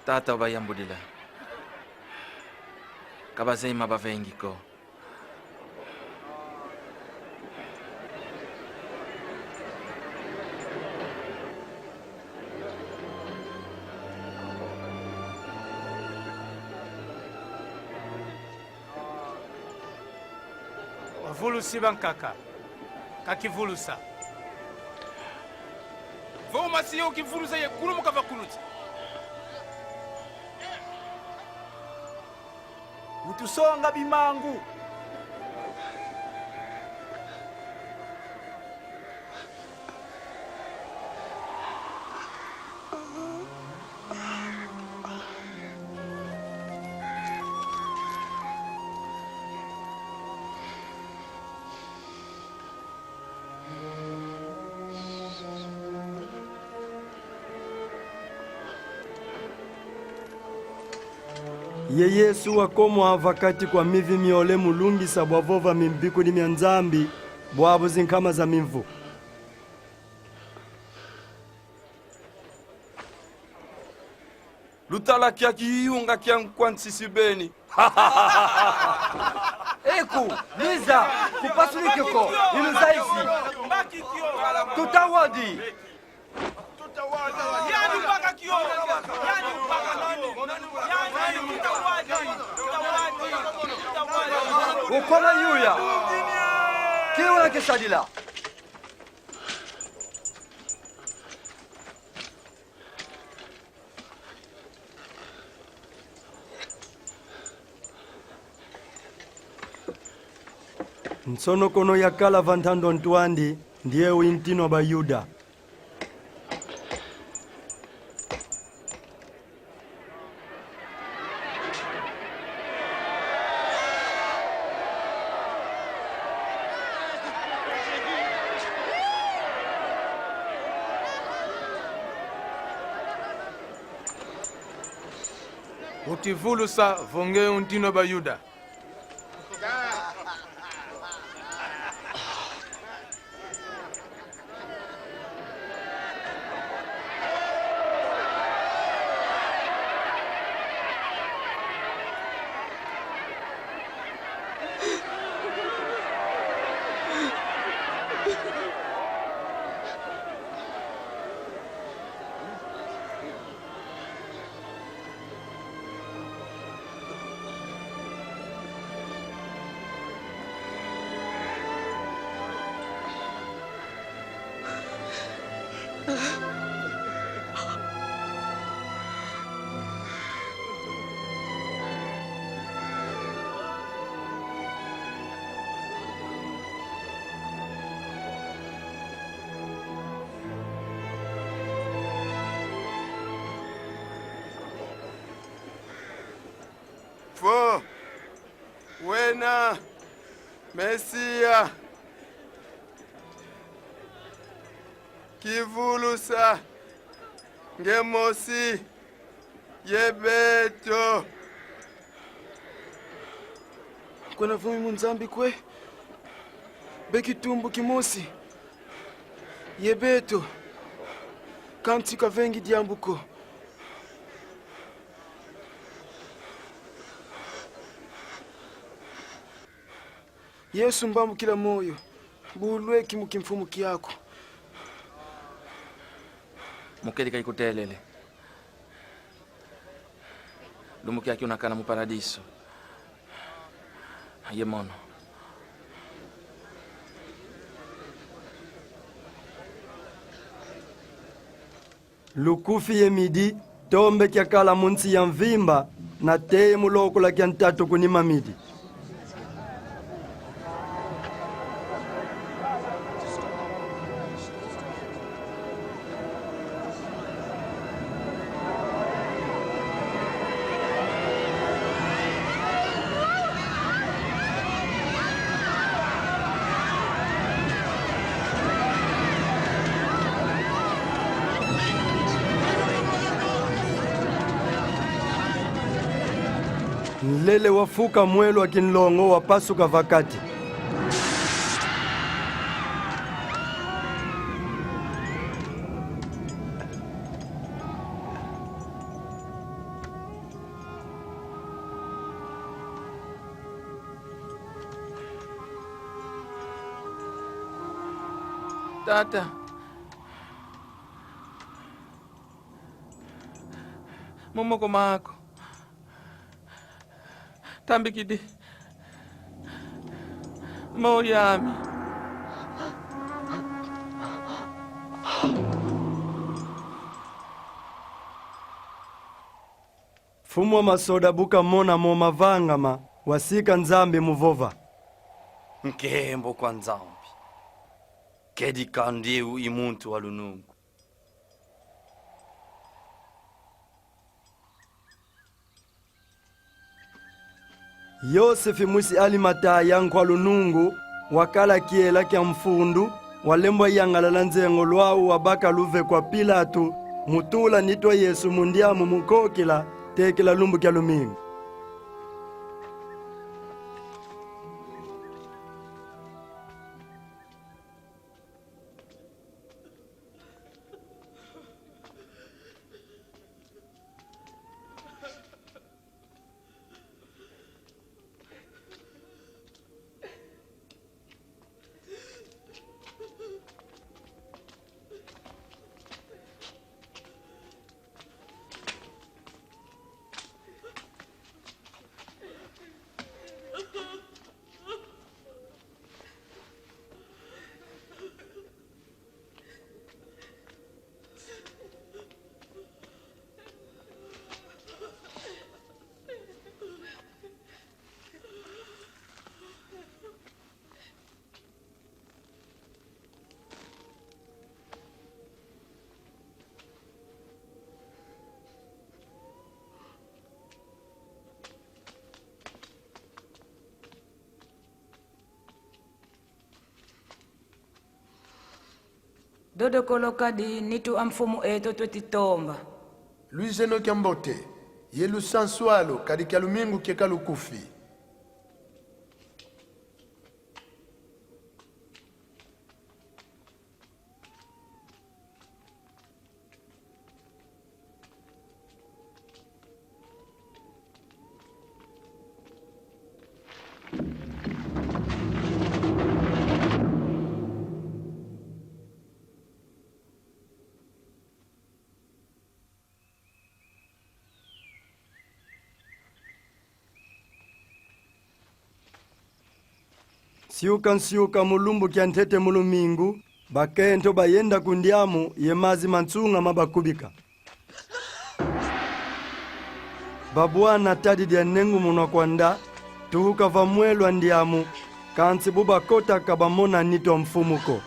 Tata, ubayambudila. Ka bazeye ma bavengi ko. Bavulusi bankaka, kakivulusa. Vo masiya ukivulusa ye kulumuka va kuluti. Utusonga bimangu. Ye Yesu wakomwa va kati kwa mivi miole mu lungisa bwa vova mimbikudi mia Nzambi, bwabu zinkama za mimvu. Lutala kiaki, yunga kia nkwa nsisi beni. Eku, lwiza, kupasuliki ko, iluzaisi. Tuta wadi. Ukoma yuya. Kiuna kisadila. Nsonokono yakala va ntando ntwandi, ndiewu i ntinu a Bayuda. Utivulusa vo nge u ntinu a Bayuda. Vo wena Mesia, kivulusa nge mosi ye beto. Kwena vumi mu Nzambi kwe, be kitumbu kimosi ye beto, kansi kavengi diambu ko. Yesu, mbambukila moyo, bulweki mu kimfumu kiaku. Mu kedika ikutelele. Lumbu kiaki una kana mu paradiso. Ye mono. Lukufi ye midi, tombe kiakala mu nsi ya mvimba, nate ye mu lokula kia ntatu ku nima midi. Nlele wafuka, mwelo wa kinlongo wapasuka va kati. Tata, mu moko maku tambikidi moyo yami. Mfumu wa masoda bu kamona mo mavangama, wasika Nzambi mu vova: Nkembo kwa Nzambi. Kedika ndiewu i muntu wa lunungu. Yosefi mwisi Alimataya, nkwa lunungu, wakala kiela kia mfundu, walembwa yangalala nzengolo awu, wabaka luve kwa Pilatu mu tula nitu a Yesu mu ndiamu mu nkokila, tekila lumbu kia lumingu. Dodokolo kadi nitu a Mfumu eto tweti tomba. Lwizeno kia mbote, ye lusansu lwalu kadi kia lumingu kieka lukufi. Nsiuka nsiuka mu lumbu kia ntete mu lumingu, bakento bayenda ku ndiamu ye mazi ma nsunga mabakubika. Babwana tadi dia nengumunwa kwanda, tuhuka va mwelo a ndiamu, kansi bu bakota ka bamona nitu a Mfumu ko.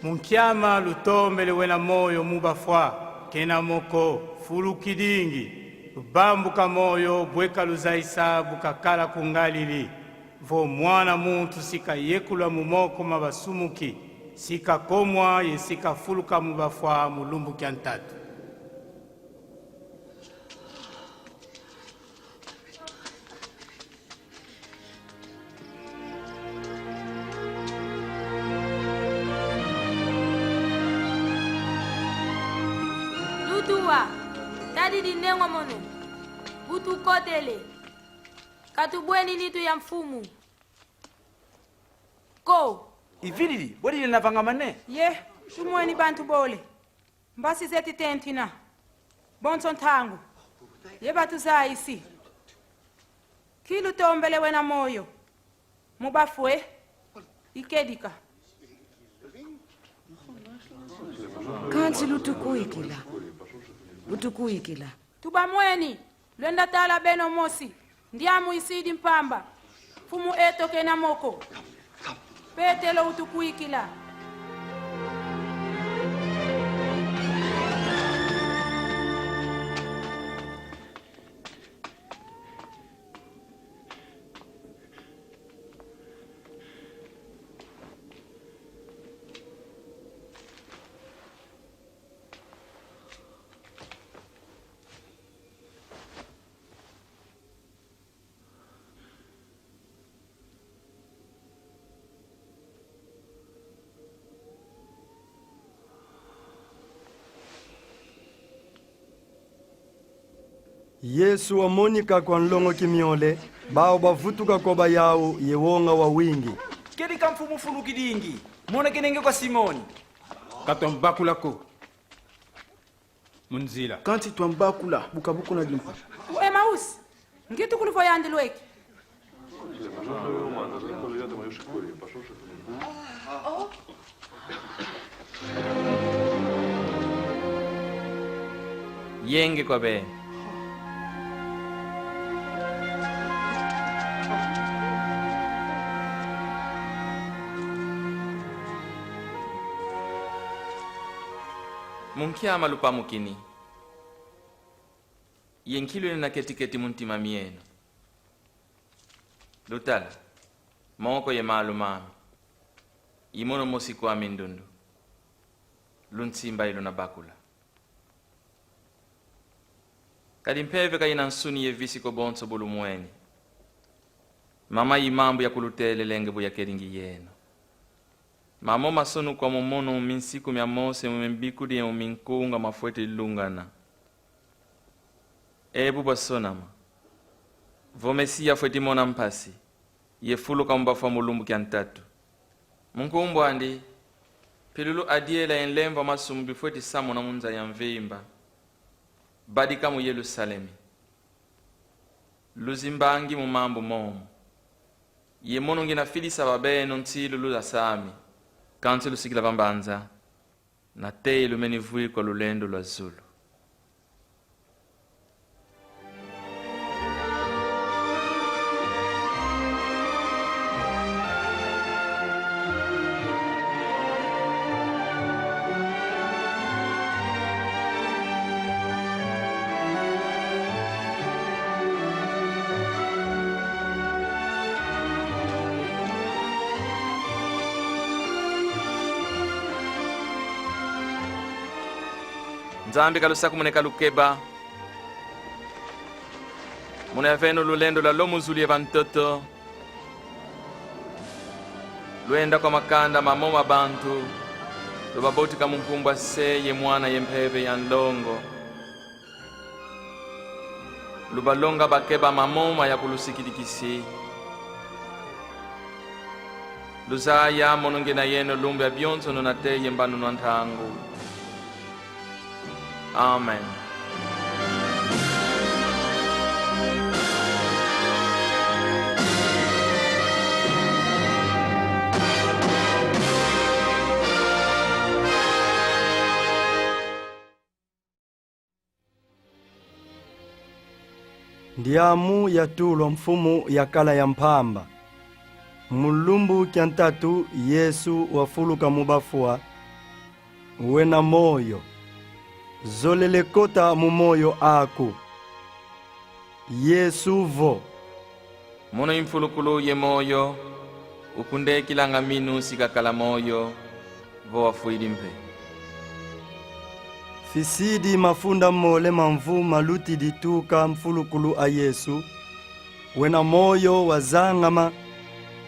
Mu nkiama lutombele wena moyo mu bafwa, kena mo ko, fulukidingi, lubambuka moyo, bwe kaluzayisa bu kakala ku ngalili, vo Mwana muntu si kayekulwa mu moko ma basumuki, si kakomwa ye si kafuluka mu bafwa mu lumbu kia ntatu. Lutuwa, tadi di nengomono, bu tukotele, ka tubweni nitu ya Mfumu ko. Ivilili, bwedile na vangamane. Ye, tumweni bantu bole. Mbasi zeti tentina, bonso ntangu, ye batuzayisi. Ki lutombele wena moyo mu bafwa, ikedika. Kansi lutukuikila, lutukuikila. Tubamweni, lwenda tala beno mosi, ndiamu isidi mpamba, Mfumu eto kena mo ko. Petelo utukuikila. Yesu wamonika kwa nlongo kimiole, bau bavutuka kwa bayau ye wonga wawingi. Kedika Mfumu, fulukidingi, monekenenge kwa Simoni. Ka twambakula ko mu nzila. Kansi twambakula bu kabukuna dimpa. Ku Emausi, ngitukulu vo yandi lweke. Yenge kwa beno. Mu nkiama lupamukini, ye nki lwena keti-keti mu ntima mieno? Lutala, moko ye malu mami, i mono mosi kwami ndundu, lunsimba ye luna bakula. Kadi mpeve ka ina nsuni ye visi ko bonso bu lumweni. Mama, i mambu yakulutelelenge bu yakedingi yeno. Mamo masonukwa mu mono mu minsiku mia Mose, mu mimbikudi ye mu minkunga mafweti lungana. E bu basonama, vo Mesia fweti mona mpasi, ye fuluka mu bafwa mu lumbu kia ntatu. Mu nkumbu andi, mpilulu a diela ye nlemvo a masumu bifweti samuna mu nza ya mvimba. Badika mu Yelusalemi. Luzimbangi mu mambu momo. Ye mono ngina fidisa babeno nsilu luzasami, kansi lusikila va mbanza, nate lumeni vwikwa lulendo lwa zulu. Nzambi kalusakumune, kalukeba. Muna yaveno lulendo lwa lo mu zulu ye bantoto, lwenda kwa makanda mamo ma bantu, lubabotika mu nkumbu a Se ye Mwana ye Mpeve ya Nlongo. Lubalonga bakeba mamo ma yakulusikidikisi. Luzaya mono nge na yeno lumbu ya bionsono, nate ye mbandu na ntangu. Amen. Ndiamu yatulwa mfumu yakala ya mpamba. Mu lumbu kia ntatu Yesu wafuluka mu bafwa, wena moyo. Zolele kota mu moyo aku. Yesu vo: Mono i mfulukulu ye moyo, ukundekilanga minu si kakala moyo, vo wafwidi mpe. Fisidi mafunda mole ma mvu malutidi tuka mfulukulu a Yesu, wena moyo wazangama,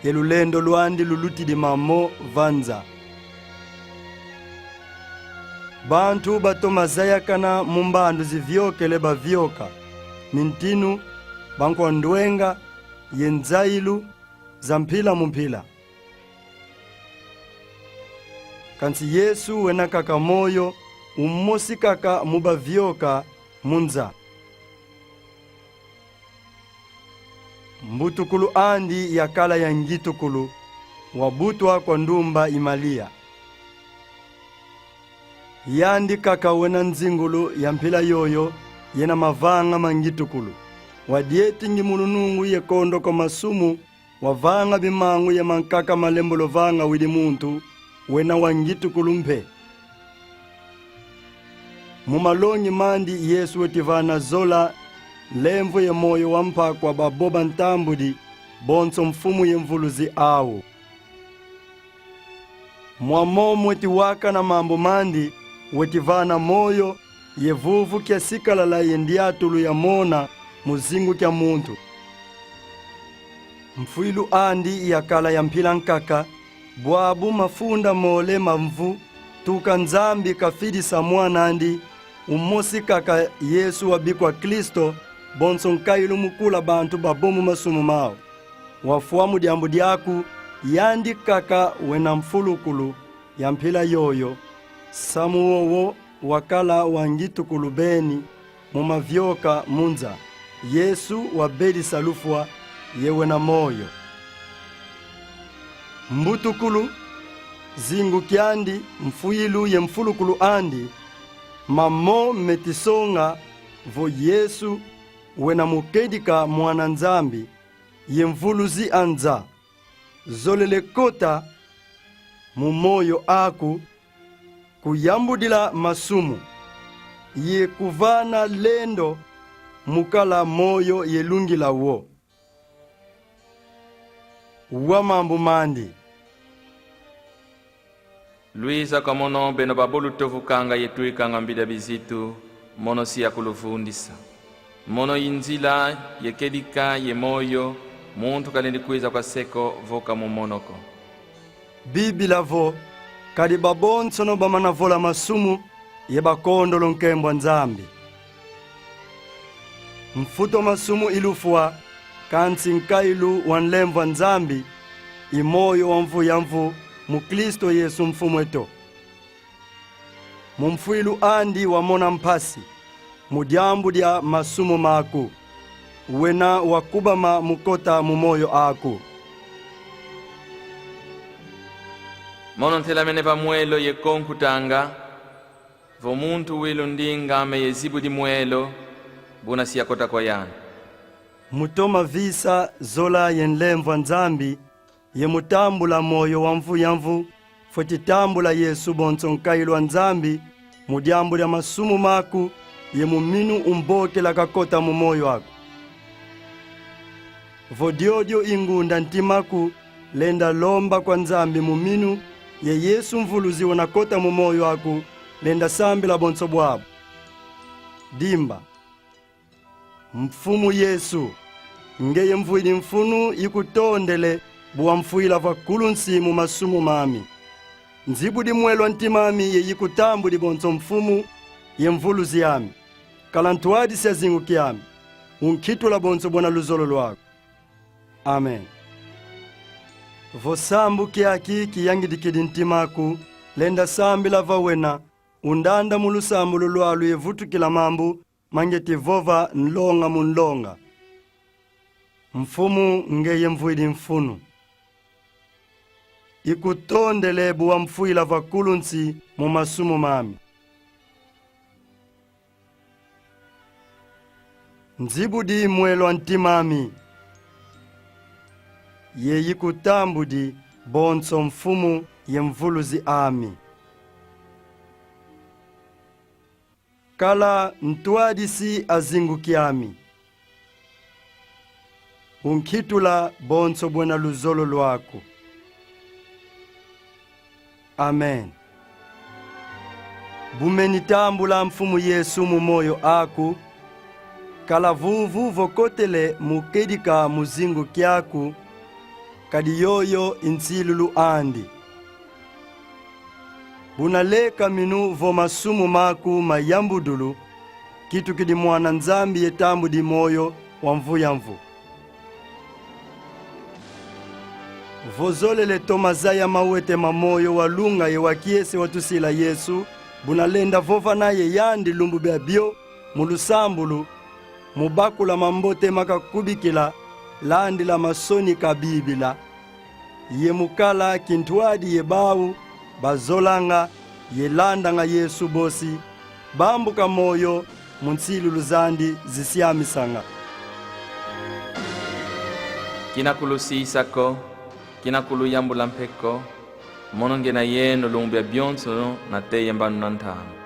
ye lulendo lwandi lulutidi mamo va nza. Bantu batoma zayakana mu mbandu ziviokele bavioka, mintinu, bankwa ndwenga, ye nzayilu, za mpila mu mpila. Kansi Yesu wena kaka moyo, umosi kaka mu bavioka mu nza. Mbutukulu andi yakala ya ngitukulu, wabutwa kwa ndumba i Malia. Yandi kaka wena nzingulu ya mpila yoyo, yena mavanga ma ngitukulu. Wadietingi mu lunungu ye kondo kwa masumu, wavanga bimangu ye mankaka ma lembolo vanga widi muntu, wena wa ngitukulu mpe. Mu malongi mandi Yesu weti vana zola, nlemvo ye moyo wa mpa kwa babo bantambudi, bonso mfumu ye mvuluzi awu. Mwa momo weti wakana mambu mandi, weti vana moyo, ye vuvu kia sikalala ye ndiatulu ya mona mu zingu kia muntu. Mfwilu andi yakala ya mpila nkaka, bwabu mafunda mole ma mvu, tuka Nzambi kafidisa Mwan'andi, umosi kaka Yesu wabikwa Kristo, bonso nkayilu mukula bantu babo mu masumu mau. Wafwa mu diambu diaku, yandi kaka wena mfulukulu ya mpila yoyo, samu wowo wakala wa ngitukulu beni, mu mavioka mu nza. Yesu wabedisa lufwa, ye wena moyo. Mbutukulu, zingu kiandi, mfwilu ye mfulukulu andi, mamo meti songa vo Yesu wena mu kedika Mwana Nzambi, ye mvuluzi a nza. Zolele kota mu moyo aku, kuyambudila masumu, ye kuvana lendo mu kala moyo ye lungila wo. Wa mambu mandi. Lwiza kwa mono, beno babo lutovukanga ye twikanga mbila bizitu, mono si yakuluvundisa. Mono i nzila ye kedika ye moyo, muntu kalendi kwiza kwa Se ko vo ka mu mono ko. Bibila vo: Kadi babonsono bamana vola masumu, ye bakondolo nkembo a Nzambi. Mfutu a masumu i lufwa, kansi nkayilu wa nlemvo a Nzambi i moyo wa mvu ya mvu mu Kristo Yesu Mfumu eto. Mu mfwilu andi wamona mpasi, mu diambu dia masumu maku. Wena wakubama mu kota mu moyo aku. Mono ntelamene va mwelo ye konkutanga, vo muntu wilu ndinga ame ye zibudi mwelo, buna si yakota kwa yandi. Mu toma visa zola ye nlemvo a Nzambi, ye mu tambula moyo wa mvu ya mvu, fweti tambula Yesu bonso nkayilu wa Nzambi, mu diambu dia masumu maku, ye mu minu umbokela kakota mu moyo aku. Vo diodio i ngunda ntimaku, lenda lomba kwa Nzambi mu minu, ye Yesu Mvuluzi wena kota mu moyo aku, lenda sambila bonso bwabu. Dimba. Mfumu Yesu, ngeye mvwidi mfunu, ikutondele bu wamfwila va kulu nsi mu masumu mami. Nzibudi mwelo a ntim'ami ye ikutambudi bonso mfumu ye mvuluzi ami. Kala ntwadisi a zingu kiami, unkitula bonso bwena luzolo lwaku. Amen. Vo sambu kiaki kiyangidikidi ntim'aku, lenda sambila va wena, undanda mu lusambulu lwa luyevutukila mambu ma ngieti vova nlonga mu nlonga. Mfumu, ngeye mvwidi mfunu. Ikutondele bu wamfwila va kulu nsi mu masumu mami. Nzibudi mwelo a ntim'ami, ye ikutambudi bonso mfumu ye mvuluzi ami. Kala ntwadisi a zingu kiami, unkitula bonso bwena luzolo lwaku. Amen. Bu meni tambula Mfumu Yesu mu moyo aku, kala vuvu vo kotele mu kedika mu zingu kiaku, kadi yoyo i nsilulu andi. Bu naleka minu vo masumu maku ma yambudulu, kitukidi mwana Nzambi ye tambudi moyo wa mvu ya mvu. Vo zolele toma zaya mawete ma moyo wa lunga ye wa kiese watusila Yesu, bu nalenda vova na ye yandi lumbu biabio mu lusambulu, mu bakula mambote ma kakubikila, landila masonika Bibila, ye mu kala kintwadi ye bau bazolanga ye landanga Yesu bosi, bambuka moyo mu nsilulu zandi zisiamisanga. Kina kulusisa ko, kina kuluyambula mpe ko, mono nge na yeno lumbu bia bionsono na teye mbanu na ntama.